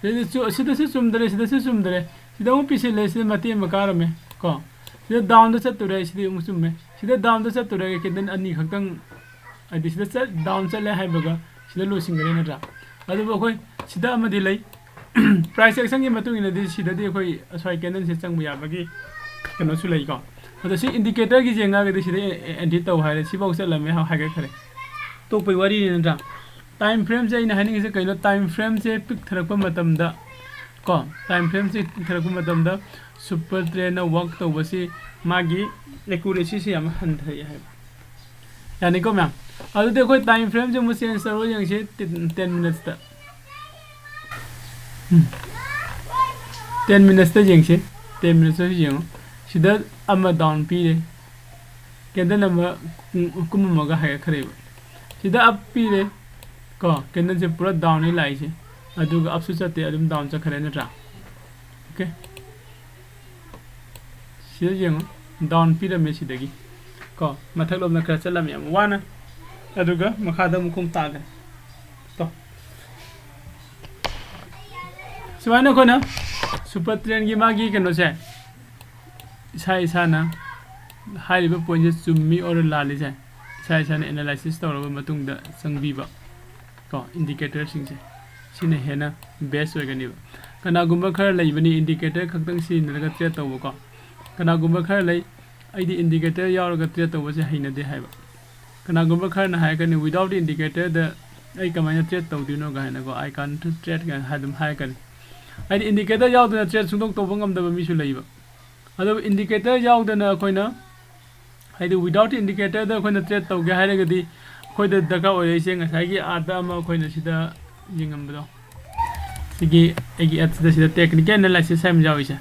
ꯁꯤꯗꯁꯨ, ꯁꯤꯗꯁꯨ ꯆꯨꯝꯗ꯭ꯔꯦ, ꯁꯤꯗꯁꯨ ꯆꯨꯝꯗ꯭ꯔꯦ꯫ ꯁꯤꯗ ꯑꯃꯨꯛ ꯄꯤꯁꯤꯜꯂꯦ, ꯁꯤꯗ ꯃꯇꯦꯛ ꯑꯃ ꯀꯥꯔꯝꯃꯦ꯫ ꯀꯣ? ꯁꯤꯗ ꯗꯥꯎꯟꯗ ꯆꯠꯇꯣꯔꯦ, ꯁꯤꯗꯤ ꯑꯃꯨꯛ ꯆꯨꯝꯃꯦ꯫ ꯁꯤꯗ ꯗꯥꯎꯟꯗ ꯆꯠꯇꯣꯔꯦ, ꯀꯦꯟꯗꯜ ꯑꯅꯤ ꯈꯛꯇꯪ, ꯍꯥꯏꯗꯤ ꯁꯤꯗ ꯆꯠ-, ꯗꯥꯎꯟ ꯆꯠꯂꯦ ꯍꯥꯏꯕꯒ ꯁꯤꯗ ꯂꯣꯏꯁꯤꯟꯈ꯭ꯔꯦ ꯅꯠꯇ꯭ꯔꯥ? ꯑꯗꯨꯕꯨ ꯑꯩꯈꯣꯏ ꯁꯤꯗ ꯑꯃꯗꯤ ꯂꯩ꯫ ꯄ꯭ꯔꯥꯏꯁ ꯑꯦꯛꯁꯟꯒꯤ ꯃꯇꯨꯡ ꯏꯟꯅꯗꯤ ꯁꯤꯗꯗꯤ ꯑꯩꯈꯣꯏ ꯑꯁ꯭ꯋꯥꯏ ꯀꯦꯟꯗꯜꯁꯦ ꯆꯪꯕ ꯌꯥꯕꯒꯤ ꯀꯩꯅꯣꯁꯨ ꯂꯩꯀꯣ꯫ ꯑꯗꯣ ꯁꯤ ꯏꯟꯗꯤꯀꯦꯇꯔꯒꯤ ꯌꯦꯡꯉꯒꯗꯤ ꯁꯤꯗ ꯑꯦ-, ꯑꯦ-, ꯑꯦꯟꯇ꯭ꯔꯤ ꯇꯧ ꯍꯥꯏꯔꯦ, ꯁꯤꯐꯥꯎ ꯆꯠꯂꯝꯃꯦ, ꯍꯥ-, ꯍꯥꯏꯒꯠꯈ꯭ꯔꯦ꯫ ꯇꯣꯛꯄꯩ ꯋꯥꯔꯤꯅꯤ ꯅꯠꯇ꯭ꯔꯥ? ꯇꯥꯏꯝ ꯐ꯭ꯔꯦꯝꯁꯦ ꯑꯩꯅ ꯍꯥꯏꯅꯤꯡꯉꯤꯁꯦ ꯀꯩꯅꯣ? ꯇꯥꯏꯝ ꯐ꯭ꯔꯦꯝꯁꯦ ꯄꯤꯛꯊꯔꯛꯄ ꯃꯇꯝꯗ ꯀꯣ, ꯇꯥꯏꯝ ꯐ꯭ꯔꯦꯝꯁꯦ ꯄꯤꯛꯊꯔꯛꯄ ꯃꯇꯝꯗ ꯁꯨꯄꯔ ꯇ꯭ꯔꯦꯟꯅ ꯋꯥꯛ ꯇꯧꯕꯁꯤ ꯃꯥꯒꯤ ꯑꯦꯀꯨꯔꯦꯁꯤꯁꯤ ꯌꯥꯝ ꯍꯟꯊꯩ ꯍꯥꯏꯕ꯫ ꯌꯥꯅꯤꯀꯣ ꯃꯌꯥꯝ? ꯑꯗꯨꯗꯤ ꯑꯩꯈꯣꯏ ꯇꯥꯏꯝ ꯐ꯭ꯔꯦꯝꯁꯦ ꯑꯃꯨꯛ ꯆꯦꯟꯖ ꯇꯧꯔꯒ ꯌꯦꯡꯁꯤ, ꯇꯦꯟ, ꯇꯦꯟ ꯃꯤꯅꯠꯁꯇ꯫ ꯎꯝ꯫ ꯇꯦꯟ ꯃꯤꯅꯠꯁꯇ ꯌꯦꯡꯁꯤ꯫ ꯇꯦꯟ ꯃꯤꯅꯠꯁꯇꯁꯨ ꯌꯦꯡꯉꯨ꯫ ꯁꯤꯗ ꯑꯃ ꯗꯥꯎꯟ ꯄꯤꯔꯦ꯫ ꯀꯦꯟꯗꯜ ꯑꯃ, ꯎꯝ, ꯀꯨꯝꯃꯝꯃꯒ ꯍꯥꯏꯒꯠꯈ꯭ꯔꯦꯕ꯫ ꯁꯤꯗ ꯑꯞ ꯄꯤꯔꯦ꯫ ꯀꯣ, ꯀꯦꯟꯗꯜꯁꯦ ꯄꯨꯔꯥ ꯗꯥꯎꯟꯅꯤ ꯂꯥꯛꯏꯁꯦ꯫ ꯑꯗꯨꯒ ꯑꯞꯁꯨ ꯆꯠꯇꯦ, ꯑꯗꯨꯝ ꯗꯥꯎꯟ ꯆꯠꯈ꯭ꯔꯦ ꯅꯠꯇ꯭ꯔꯥ? ꯑꯣꯀꯦ꯫ ꯁꯤꯗ ꯌꯦꯡꯉꯨ, ꯗꯥꯎꯟ ꯄꯤꯔꯝꯃꯦ ꯁꯤꯗꯒꯤ ꯀꯣ, ꯃꯊꯛꯂꯣꯝꯗ ꯈꯔ ꯆꯠꯂꯝꯃꯦ ꯌꯥꯝ ꯋꯥꯅ, ꯑꯗꯨꯒ ꯃꯈꯥꯗ ꯑꯃꯨꯛ ꯈꯣꯡ ꯇꯥꯈ꯭ꯔꯦ꯫ ꯇꯣ, ꯁꯨꯃꯥꯏꯅ ꯑꯩꯈꯣꯏꯅ ꯁꯨꯄꯔ ꯇ꯭ꯔꯦꯟꯒꯤ ꯃꯥꯒꯤ ꯀꯩꯅꯣꯁꯦ, ꯏꯁꯥ ꯏꯁꯥꯅ ꯍꯥꯏꯔꯤꯕ ꯄꯣꯏꯟꯁꯦ ꯆꯨꯝꯃꯤ ꯑꯣꯔ ꯂꯥꯜꯂꯤꯁꯦ ꯏꯁꯥ ꯏꯁꯥꯅ ꯑꯦꯅꯥꯂꯥꯏꯁꯤꯁ ꯇꯧꯔꯕ ꯃꯇꯨꯡꯗ ꯆꯪꯕꯤꯕ ꯀꯣ, ꯏꯟꯗꯤꯀꯦꯇꯔꯁꯤꯡꯁꯦ ꯁꯤꯅ ꯍꯦꯟꯅ ꯕꯦꯁ ꯑꯣꯏꯒꯅꯦꯕ꯫ ꯀꯅꯥꯒꯨꯝꯕ ꯈꯔ ꯂꯩꯕꯅꯤ ꯏꯟꯗꯤꯀꯦꯇꯔ ꯈꯛꯇꯪ ꯁꯤꯖꯤꯟꯅꯔꯒ ꯇ꯭ꯔꯦꯠ ꯇꯧꯕꯀꯣ꯫ ꯀꯅꯥꯒꯨꯝꯕ ꯈꯔ ꯂꯩ, "ꯑꯩꯗꯤ ꯏꯟꯗꯤꯀꯦꯇꯔ ꯌꯥꯎꯔꯒ ꯇ꯭ꯔꯦꯠ ꯇꯧꯕꯁꯦ ꯍꯩꯅꯗꯦ" ꯍꯥꯏꯕ꯫ ꯀꯅꯥꯒꯨꯝꯕ ꯈꯔꯅ ꯍꯥꯏꯔꯛꯀꯅꯤ, "Without indicator ꯗ ꯑꯩ ꯀꯃꯥꯏꯅ ꯇ꯭ꯔꯦꯠ ꯇꯧꯗꯣꯏꯅꯣ?" ꯀꯥꯏꯅꯀꯣ, "I can't trade" ꯀꯥꯏꯅ ꯑꯗꯨꯝ ꯍꯥꯏꯔꯛꯀꯅꯤ꯫ ꯍꯥꯏꯗꯤ ꯏꯟꯗꯤꯀꯦꯇꯔ ꯌꯥꯎꯗꯅ ꯇ꯭ꯔꯦꯠ ꯁꯨꯡꯇꯧ ꯇꯧꯕ ꯉꯝꯗꯕ ꯃꯤꯁꯨ ꯂꯩꯕ꯫ ꯑꯗꯨꯕꯨ ꯏꯟꯗꯤꯀꯦꯇꯔ ꯌꯥꯎꯗꯅ ꯑꯩꯈꯣꯏꯅ, ꯍꯥꯏꯗꯤ without indicator ꯗ ꯑꯩꯈꯣꯏꯅ ꯇ꯭ꯔꯦꯠ ꯇꯧꯒꯦ ꯍꯥꯏꯔꯒꯗꯤ ꯑꯩꯈꯣꯏꯗ ꯗꯔꯀꯥꯔ ꯑꯣꯏꯔꯛꯏꯁꯦ ꯉꯁꯥꯏꯒꯤ ꯑꯥꯗ ꯑꯃ ꯑꯩꯈꯣꯏꯅ ꯁꯤꯗ ꯌꯦꯡꯉꯝꯕꯗꯣ, ꯁꯤꯒꯤ ꯑꯩꯒꯤ ꯑꯦꯞꯁꯤꯗ, ꯁꯤꯗ ꯇꯦꯛꯅꯤꯀꯦꯜ ꯑꯦꯅꯥꯂꯥꯏꯁꯤꯁ ꯍꯥꯏꯕ ꯑꯃ ꯌꯥꯎꯔꯤꯁꯦ꯫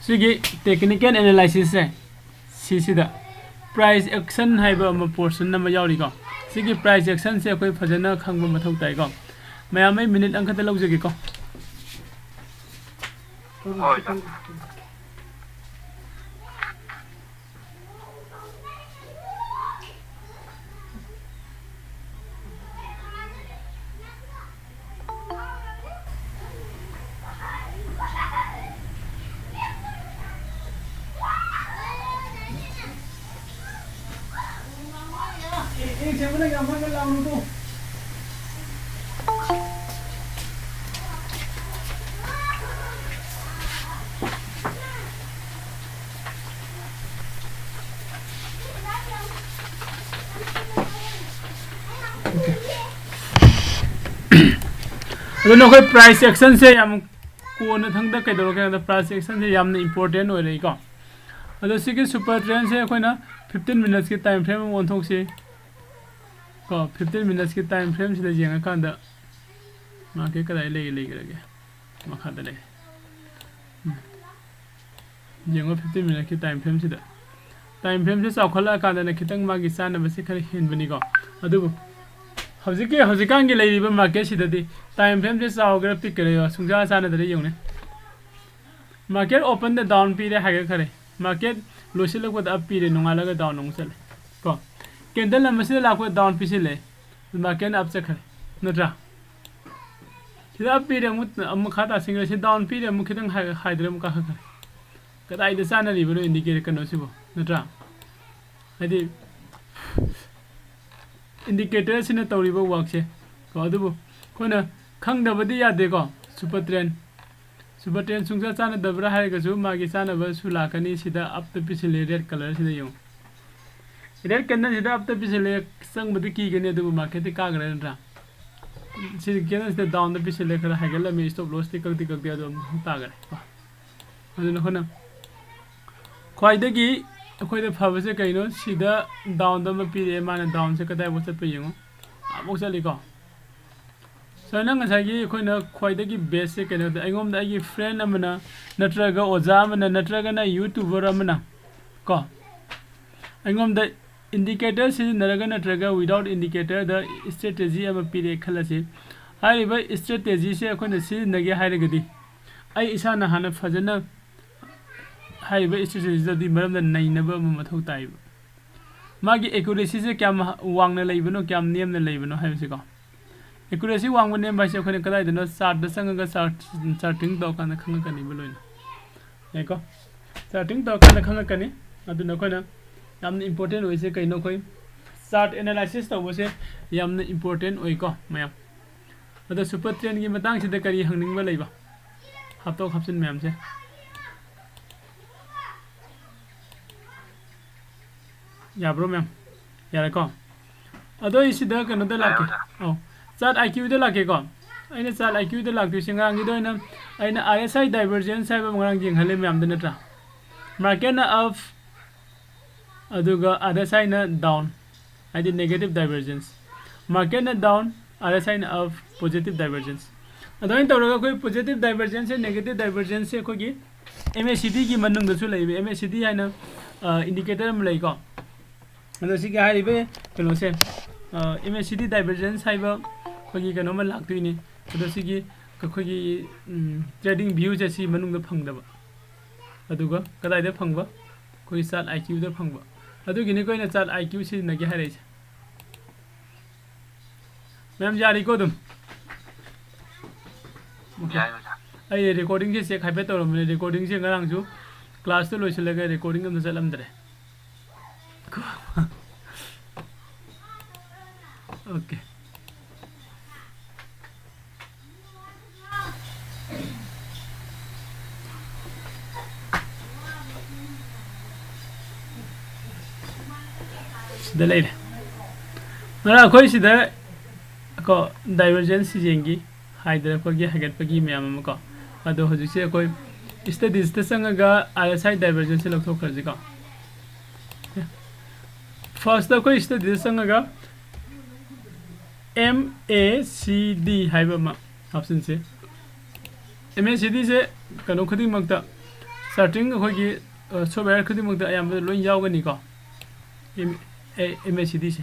ꯁꯤꯒꯤ ꯇꯦꯛꯅꯤꯀꯦꯜ ꯑꯦꯅꯥꯂꯥꯏꯁꯤꯁꯁꯦ, ꯁꯤꯁꯤꯗ ꯄ꯭ꯔꯥꯏꯁ ꯑꯦꯛꯁꯟ ꯍꯥꯏꯕ ꯑꯃ ꯄꯣꯔꯁꯟ ꯑꯃ ꯌꯥꯎꯔꯤꯀꯣ꯫ ꯁꯤꯒꯤ ꯄ꯭ꯔꯥꯏꯁ ꯑꯦꯛꯁꯟꯁꯦ ꯑꯩꯈꯣꯏ ꯐꯖꯅ ꯈꯪꯕ ꯃꯊꯧ ꯇꯥꯏꯀꯣ꯫ ꯃꯌꯥꯝ, ꯑꯩ ꯃꯤꯅꯤꯠ ꯑꯃꯈꯛꯇ ꯂꯧꯖꯒꯦꯀꯣ꯫ ꯍꯣꯏ, ꯁꯥꯔ꯫ ꯑꯗꯨꯅ ꯑꯩꯈꯣꯏ ꯄ꯭ꯔꯥꯏꯁ ꯑꯦꯛꯁꯟꯁꯦ ꯌꯥꯝ ꯀꯣꯟꯅ ꯊꯪꯗ ꯀꯩꯗꯧꯔꯒꯦ ꯍꯥꯏꯕꯗ, ꯄ꯭ꯔꯥꯏꯁ ꯑꯦꯛꯁꯟꯁꯦ ꯌꯥꯝꯅ ꯏꯝꯄꯣꯔꯇꯦꯟ ꯑꯣꯏꯔꯛꯏꯀꯣ꯫ ꯑꯗꯣ ꯁꯤꯒꯤ ꯁꯨꯄꯔ ꯇ꯭ꯔꯦꯟꯁꯦ ꯑꯩꯈꯣꯏꯅ ꯐꯤꯐꯇꯤꯟ ꯃꯤꯅꯠꯁꯀꯤ ꯇꯥꯏꯝ ꯐ꯭ꯔꯦꯝ ꯑꯃ ꯑꯣꯟꯊꯣꯛꯁꯤ ꯀꯣ꯫ ꯐꯤꯐꯇꯤꯟ ꯃꯤꯅꯠꯁꯀꯤ ꯇꯥꯏꯝ ꯐ꯭ꯔꯦꯝꯁꯤꯗ ꯌꯦꯡꯉꯀꯥꯟꯗ ꯃꯥꯔꯀꯦꯠ ꯀꯗꯥꯏ ꯂꯩꯒꯦ, ꯂꯩꯈ꯭ꯔꯒꯦ? ꯃꯈꯥꯗ ꯂꯩ꯫ ꯎꯝ꯫ ꯌꯦꯡꯉꯣ, ꯐꯤꯐꯇꯤꯟ ꯃꯤꯅꯠꯀꯤ ꯇꯥꯏꯝ ꯐ꯭ꯔꯦꯝꯁꯤꯗ꯫ ꯇꯥꯏꯝ ꯐ꯭ꯔꯦꯝꯁꯦ ꯆꯥꯎꯈꯠꯂꯛꯑꯀꯥꯟꯗꯅ ꯈꯤꯇꯪ ꯃꯥꯒꯤ ꯆꯥꯟꯅꯕꯁꯦ ꯈꯔ ꯍꯦꯟꯕꯅꯤꯀꯣ꯫ ꯑꯗꯨꯕꯨ ꯍꯧꯖꯤꯛꯀꯤ, ꯍꯧꯖꯤꯛꯀꯥꯟꯒꯤ ꯂꯩꯔꯤꯕ ꯃꯥꯔꯀꯦꯠꯁꯤꯗꯗꯤ ꯇꯥꯏꯝ ꯐ꯭ꯔꯦꯝꯁꯦ ꯆꯥꯎꯒꯦꯔꯥ ꯄꯤꯛꯀꯦꯔꯥ ꯁꯨꯡꯆꯥ ꯆꯥꯟꯅꯗꯔꯦ꯫ ꯌꯦꯡꯉꯨꯅꯦ, ꯃꯥꯔꯀꯦꯠ ꯑꯣꯄꯟꯗ ꯗꯥꯎꯟ ꯄꯤꯔꯦ, ꯍꯥꯏꯒꯠꯈ꯭ꯔꯦ꯫ Market ꯂꯣꯏꯁꯤꯜꯂꯛꯄꯗ up ꯄꯤꯔꯦ, ꯅꯣꯡꯉꯥꯜꯂꯒ down ꯑꯃꯨꯛ ꯆꯠꯂꯦ ꯀꯣ꯫ Candle ꯑꯃ ꯁꯤꯗ ꯂꯥꯛꯄꯗ down ꯄꯤꯁꯤꯜꯂꯦ, marketꯅ up ꯆꯠꯈ꯭ꯔꯦ, ꯅꯠꯇ꯭ꯔꯥ? ꯁꯤꯗ up ꯄꯤꯔꯦ, ꯑꯃꯨꯛ ꯑꯃꯨꯛ ꯃꯈꯥ ꯇꯥꯁꯤꯟꯈ꯭ꯔꯦ꯫ ꯁꯤ down ꯄꯤꯔꯦ, ꯑꯃꯨꯛ ꯈꯤꯇꯪ ꯍꯥꯏ-, ꯍꯥꯏꯗ꯭ꯔꯦ, ꯑꯃꯨꯛ ꯀꯥꯈꯠꯈ꯭ꯔꯦ꯫ ꯀꯗꯥꯏꯗ ꯆꯥꯟꯅꯔꯤꯕꯅꯣ indicator ꯀꯩꯅꯣꯁꯤꯕꯨ, ꯅꯠꯇ꯭ꯔꯥ? ꯍꯥꯏꯗꯤ indicator ꯑꯁꯤꯅ ꯇꯧꯔꯤꯕ workꯁꯦ ꯀꯣ꯫ ꯑꯗꯨꯕꯨ ꯑꯩꯈꯣꯏꯅ ꯈꯪꯗꯕꯗꯤ ꯌꯥꯗꯦꯀꯣ꯫ Super trend, super trend ꯁꯨꯡꯆꯥ ꯆꯥꯟꯅꯗꯕ꯭ꯔꯥ ꯍꯥꯏꯔꯒꯁꯨ ꯃꯥꯒꯤ ꯆꯥꯟꯅꯕꯁꯨ ꯂꯥꯛꯀꯅꯤ꯫ ꯁꯤꯗ upꯇ ꯄꯤꯁꯤꯜꯂꯦ, red colourꯁꯤꯗ ꯌꯦꯡꯉꯨ꯫ Red candleꯁꯤꯗ upꯇ ꯄꯤꯁꯤꯜꯂꯦ, ꯆꯪꯕꯗꯤ ꯀꯤꯒꯅꯤ, ꯑꯗꯨꯕꯨ marketꯇꯤ ꯀꯥꯈ꯭ꯔꯦ, ꯅꯠꯇ꯭ꯔꯥ? ꯁꯤꯗ candleꯁꯤꯗ downꯗ ꯄꯤꯁꯤꯜꯂꯦ, ꯈꯔ ꯍꯥꯏꯒꯠꯂꯝꯃꯦ, stop lossꯇꯤ ꯀꯛꯇꯤ ꯀꯛꯇꯦ, ꯑꯗꯣ ꯑꯃꯨꯛ ꯇꯥꯈ꯭ꯔꯦ ꯀꯣ꯫ ꯑꯗꯨꯅ ꯑꯩꯈꯣꯏꯅ ꯈ꯭ꯋꯥꯏꯗꯒꯤ ꯑꯩꯈꯣꯏꯗ ꯐꯕꯁꯦ ꯀꯩꯅꯣ? ꯁꯤꯗ downꯗ ꯑꯃ ꯄꯤꯔꯛꯑꯦ, ꯃꯥꯅ downꯁꯦ ꯀꯗꯥꯏꯐꯥꯎ ꯆꯠꯄ ꯌꯦꯡꯉꯣ, ꯑꯃꯨꯛ ꯆꯠꯂꯤꯀꯣ꯫ ꯁꯨꯃꯥꯏꯅ ꯉꯁꯥꯏꯒꯤ ꯑꯩꯈꯣꯏꯅ ꯈ꯭ꯋꯥꯏꯗꯒꯤ bestꯁꯦ ꯀꯩꯅꯣꯗ, ꯑꯩꯉꯣꯟꯗ ꯑꯩꯒꯤ friend ꯑꯃꯅ, ꯅꯠꯇ꯭ꯔꯒ ꯑꯣꯖꯥ ꯑꯃꯅ, ꯅꯠꯇ꯭ꯔꯒꯅ YouTuber ꯑꯃꯅ ꯀꯣ, ꯑꯩꯉꯣꯟꯗ indicator ꯁꯤꯖꯤꯟꯅꯔꯒ ꯅꯠꯇ꯭ꯔꯒ without indicatorꯗ strategy ꯑꯃ ꯄꯤꯔꯛꯑꯦ ꯈꯜꯂꯁꯤ꯫ ꯍꯥꯏꯔꯤꯕ strategyꯁꯦ ꯑꯩꯈꯣꯏꯅ ꯁꯤꯖꯤꯟꯅꯒꯦ ꯍꯥꯏꯔꯒꯗꯤ, ꯑꯩ ꯏꯁꯥꯅ ꯍꯥꯟꯅ ꯐꯖꯅ ꯍꯥꯏꯔꯤꯕ strategyꯗꯨꯒꯤ ꯃꯔꯝꯗ ꯅꯩꯅꯕ ꯑꯃ ꯃꯊꯧ ꯇꯥꯏꯕ꯫ ꯃꯥꯒꯤ accuracyꯁꯦ ꯀꯌꯥꯝ ꯋꯥꯡꯅ ꯂꯩꯕꯅꯣ, ꯀꯌꯥꯝ ꯅꯦꯝꯅ ꯂꯩꯕꯅꯣ ꯍꯥꯏꯕꯁꯤꯀꯣ꯫ Accuracy ꯋꯥꯡꯕ ꯅꯦꯝꯕ ꯍꯥꯏꯁꯦ ꯑꯩꯈꯣꯏꯅ ꯀꯗꯥꯏꯗꯅꯣ? Chartꯇ ꯆꯪꯉꯒ chart, charting ꯇꯧꯔꯀꯥꯟꯗ ꯈꯪꯉꯛꯀꯅꯤꯕ ꯂꯣꯏꯅ꯫ ꯌꯥꯏꯀꯣ? Charting ꯇꯧꯔꯀꯥꯟꯗ ꯈꯪꯉꯛꯀꯅꯤ꯫ ꯑꯗꯨꯅ ꯑꯩꯈꯣꯏꯅ ꯌꯥꯝꯅ important ꯑꯣꯏꯁꯦ ꯀꯩꯅꯣ? ꯑꯩꯈꯣꯏ chart analysis ꯇꯧꯕꯁꯦ ꯌꯥꯝꯅ important ꯑꯣꯏꯀꯣ ꯃꯌꯥꯝ꯫ ꯑꯗꯣ super trendꯀꯤ ꯃꯇꯥꯡꯁꯤꯗ ꯀꯔꯤ ꯍꯪꯅꯤꯡꯕ ꯂꯩꯕ? ꯍꯥꯞꯇꯣꯛ ꯍꯥꯞꯆꯤꯟ ꯃꯌꯥꯝꯁꯦ꯫ ꯌꯥꯕ꯭ꯔꯣ ꯃꯌꯥꯝ? ꯌꯥꯔꯦꯀꯣ? ꯑꯗꯣ ꯑꯩ ꯁꯤꯗ ꯀꯩꯅꯣꯗ ꯂꯥꯛꯀꯦ꯫ ꯑꯧ, chart IQꯗ ꯂꯥꯛꯀꯦꯀꯣ꯫ ꯑꯩꯅ chart IQꯗ ꯂꯥꯛꯇꯣꯏꯁꯦ ꯉꯔꯥꯡꯒꯤꯗ ꯑꯣꯏꯅ ꯑꯩꯅ RSI divergence ꯍꯥꯏꯕ ꯑꯃ ꯉꯔꯥꯡ ꯌꯦꯡꯍꯜꯂꯦ ꯃꯌꯥꯝꯗ, ꯅꯠꯇ꯭ꯔꯥ? Marketꯅ up, ꯑꯗꯨꯒ RSIꯅ down, ꯍꯥꯏꯗꯤ negative divergence꯫ Marketꯅ down, RSIꯅ up, positive divergence꯫ ꯑꯗꯨꯃꯥꯏꯅ ꯇꯧꯔꯒ ꯑꯩꯈꯣꯏ positive divergenceꯁꯦ, negative divergenceꯁꯦ ꯑꯩꯈꯣꯏꯒꯤ MACDꯒꯤ ꯃꯅꯨꯡꯗꯁꯨ ꯂꯩꯕ, MACD ꯍꯥꯏꯅ, ꯑ, indicator ꯑꯃ ꯂꯩꯀꯣ꯫ ꯑꯗꯣ ꯁꯤꯒꯤ ꯍꯥꯏꯔꯤꯕ ꯀꯩꯅꯣꯁꯦ, ꯑ, MACD divergence ꯍꯥꯏꯕ ꯑꯩꯈꯣꯏꯒꯤ ꯀꯩꯅꯣꯝꯃ ꯂꯥꯛꯇꯣꯏꯅꯤ꯫ ꯑꯗꯣ ꯁꯤꯒꯤ ꯑꯩꯈꯣꯏꯒꯤ, ꯎꯝ, trading viewꯁꯦ ꯁꯤ ꯃꯅꯨꯡꯗ ꯐꯪꯗꯕ꯫ ꯑꯗꯨꯒ ꯀꯗꯥꯏꯗ ꯐꯪꯕ? ꯑꯩꯈꯣꯏꯒꯤ ꯆꯥꯠ ꯑꯥꯏ ꯀ꯭ꯌꯨꯗ ꯐꯪꯕ꯫ ꯑꯗꯨꯒꯤꯅꯤ ꯑꯩꯈꯣꯏꯅ ꯆꯥꯠ ꯑꯥꯏ ꯀ꯭ꯌꯨ ꯁꯤꯖꯤꯟꯅꯒꯦ ꯍꯥꯏꯔꯛꯏꯁꯦ꯫ ꯃꯌꯥꯝ ꯌꯥꯔꯤꯀꯣ ꯑꯗꯨꯝ? Okay. ꯌꯥꯏ ꯑꯣꯖꯥ꯫ ꯑꯩ ꯔꯦꯀꯣꯔꯗꯤꯡꯁꯦ ꯆꯦꯛ ꯍꯥꯏꯐꯦꯠ ꯇꯧꯔꯝꯕꯅꯦ꯫ ꯔꯦꯀꯣꯔꯗꯤꯡꯁꯦ ꯉꯔꯥꯡꯁꯨ ꯀ꯭ꯂꯥꯁꯇ ꯂꯣꯏꯁꯤꯜꯂꯒ ꯔꯦꯀꯣꯔꯗꯤꯡ ꯑꯝꯇ ꯆꯠꯂꯝꯗ꯭ꯔꯦ꯫ Okay. ꯁꯤꯗ ꯂꯩꯔꯦ꯫ ꯉꯔꯥꯡ ꯑꯩꯈꯣꯏ ꯁꯤꯗ ꯀꯣ divergence ꯌꯦꯡꯈꯤ ꯍꯥꯏꯗꯅ ꯑꯩꯈꯣꯏꯒꯤ ꯍꯥꯏꯒꯠꯄꯒꯤ ꯃꯌꯥꯝ ꯑꯃ ꯀꯣ꯫ ꯑꯗꯣ ꯍꯧꯖꯤꯛꯁꯦ ꯑꯩꯈꯣꯏ studiesꯇ ꯆꯪꯉꯒ RSI divergenceꯁꯦ ꯂꯧꯊꯣꯛꯈ꯭ꯔꯁꯤꯀꯣ꯫ Firstꯇ ꯑꯩꯈꯣꯏ studiesꯇ ꯆꯪꯉꯒ MACD ꯍꯥꯏꯕ ꯑꯃ ꯍꯥꯞꯆꯤꯟꯁꯦ꯫ MACDꯁꯦ ꯀꯩꯅꯣ ꯈꯨꯗꯤꯡꯃꯛꯇ, charting ꯑꯩꯈꯣꯏꯒꯤ software ꯈꯨꯗꯤꯡꯃꯛꯇ ꯑꯌꯥꯝꯕ ꯂꯣꯏ ꯌꯥꯎꯒꯅꯤꯀꯣ꯫ MACDꯁꯦ,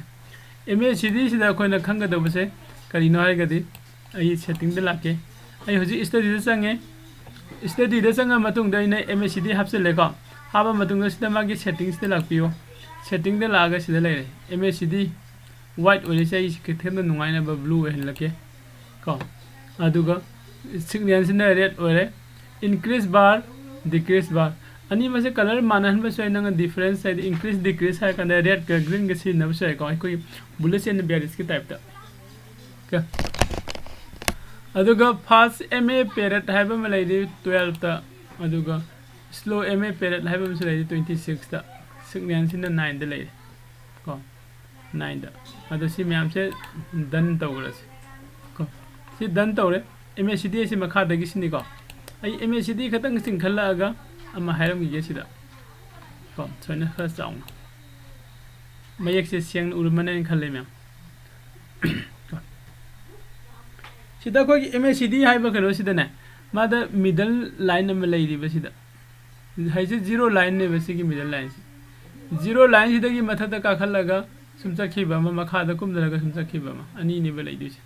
MACDꯁꯤꯗ ꯑꯩꯈꯣꯏꯅ ꯈꯪꯒꯗꯕꯁꯦ ꯀꯔꯤꯅꯣ ꯍꯥꯏꯔꯒꯗꯤ, ꯑꯩ settingꯗ ꯂꯥꯛꯀꯦ꯫ ꯑꯩ ꯍꯧꯖꯤꯛ studyꯗ ꯆꯪꯉꯦ꯫ Studyꯗ ꯆꯪꯉ ꯃꯇꯨꯡꯗ ꯑꯩꯅ MACD ꯍꯥꯞꯆꯤꯜꯂꯦꯀꯣ꯫ ꯍꯥꯞꯄ ꯃꯇꯨꯡꯗ ꯁꯤꯗ ꯃꯥꯒꯤ settingsꯇ ꯂꯥꯛꯄꯤꯌꯣ꯫ Settingꯗ ꯂꯥꯛꯑꯒ ꯁꯤꯗ ꯂꯩꯔꯦ꯫ MACD white ꯑꯣꯏꯔꯤꯁꯦ ꯑꯩ ꯈꯤꯇꯪ ꯅꯨꯡꯉꯥꯏꯅꯕ blue ꯑꯣꯏꯍꯜꯂꯛꯀꯦ ꯀꯣ꯫ ꯑꯗꯨꯒ signalꯁꯤꯅ red ꯑꯣꯏꯔꯦ꯫ Increase bar, decrease bar, ꯑꯅꯤꯃꯛꯁꯦ colour ꯃꯥꯟꯅꯍꯟꯕꯁꯨ ꯌꯥꯏ꯫ ꯅꯪꯅ difference ꯍꯥꯏꯗꯤ increase decrease ꯍꯥꯏꯔ ꯀꯥꯟꯗ redꯀ greenꯒ ꯁꯤꯖꯤꯟꯅꯕꯁꯨ ꯌꯥꯏꯀꯣ, ꯑꯩꯈꯣꯏꯒꯤ bullish and bearishꯀꯤ typeꯇ꯫ Okay. ꯑꯗꯨꯒ fast MA period ꯍꯥꯏꯕ ꯑꯃ ꯂꯩꯔꯤ twelveꯇ, ꯑꯗꯨꯒ slow MA period ꯍꯥꯏꯕ ꯑꯃꯁꯨ ꯂꯩꯔꯤ twenty sixꯇ꯫ Signalꯁꯤꯅ nineꯗ ꯂꯩꯔꯦ ꯀꯣ, nineꯗ꯫ ꯑꯗꯣ ꯁꯤ ꯃꯌꯥꯝꯁꯦ done ꯇꯧꯈ꯭ꯔꯁꯤ ꯀꯣ꯫ ꯁꯤ done ꯇꯧꯔꯦ꯫ MACD ꯑꯁꯤ ꯃꯈꯥꯗꯒꯤ ꯁꯤꯅꯤꯀꯣ꯫ ꯑꯩ MACD ꯈꯛꯇꯪ ꯆꯤꯡꯈꯠꯂꯛꯑꯒ ꯑꯃ ꯍꯥꯏꯔꯝꯈꯤꯒꯦ ꯁꯤꯗ ꯀꯣ, ꯁꯨꯃꯥꯏꯅ ꯈꯔ ꯆꯥꯎꯅ꯫ ꯃꯌꯦꯛꯁꯦ ꯁꯦꯡꯅ ꯎꯔꯝꯃꯅꯦꯅ ꯈꯜꯂꯦ ꯃꯌꯥꯝ꯫ ꯁꯤꯗ ꯑꯩꯈꯣꯏꯒꯤ MACD ꯍꯥꯏꯕ ꯀꯩꯅꯣꯁꯤꯗꯅꯦ, ꯃꯥꯗ middle line ꯑꯃ ꯂꯩꯔꯤꯕ ꯁꯤꯗ꯫ ꯍꯥꯏꯁꯦ zero lineꯅꯦꯕ ꯁꯤꯒꯤ middle lineꯁꯦ꯫ Zero lineꯁꯤꯗꯒꯤ ꯃꯊꯛꯇ ꯀꯥꯈꯠꯂꯒ ꯁꯨꯝ ꯆꯠꯈꯤꯕ ꯑꯃ, ꯃꯈꯥꯗ ꯀꯨꯝꯊꯔꯒ ꯁꯨꯝ ꯆꯠꯈꯤꯕ ꯑꯃ, ꯑꯅꯤꯅꯦꯕ ꯂꯩꯗꯣꯏꯁꯦ꯫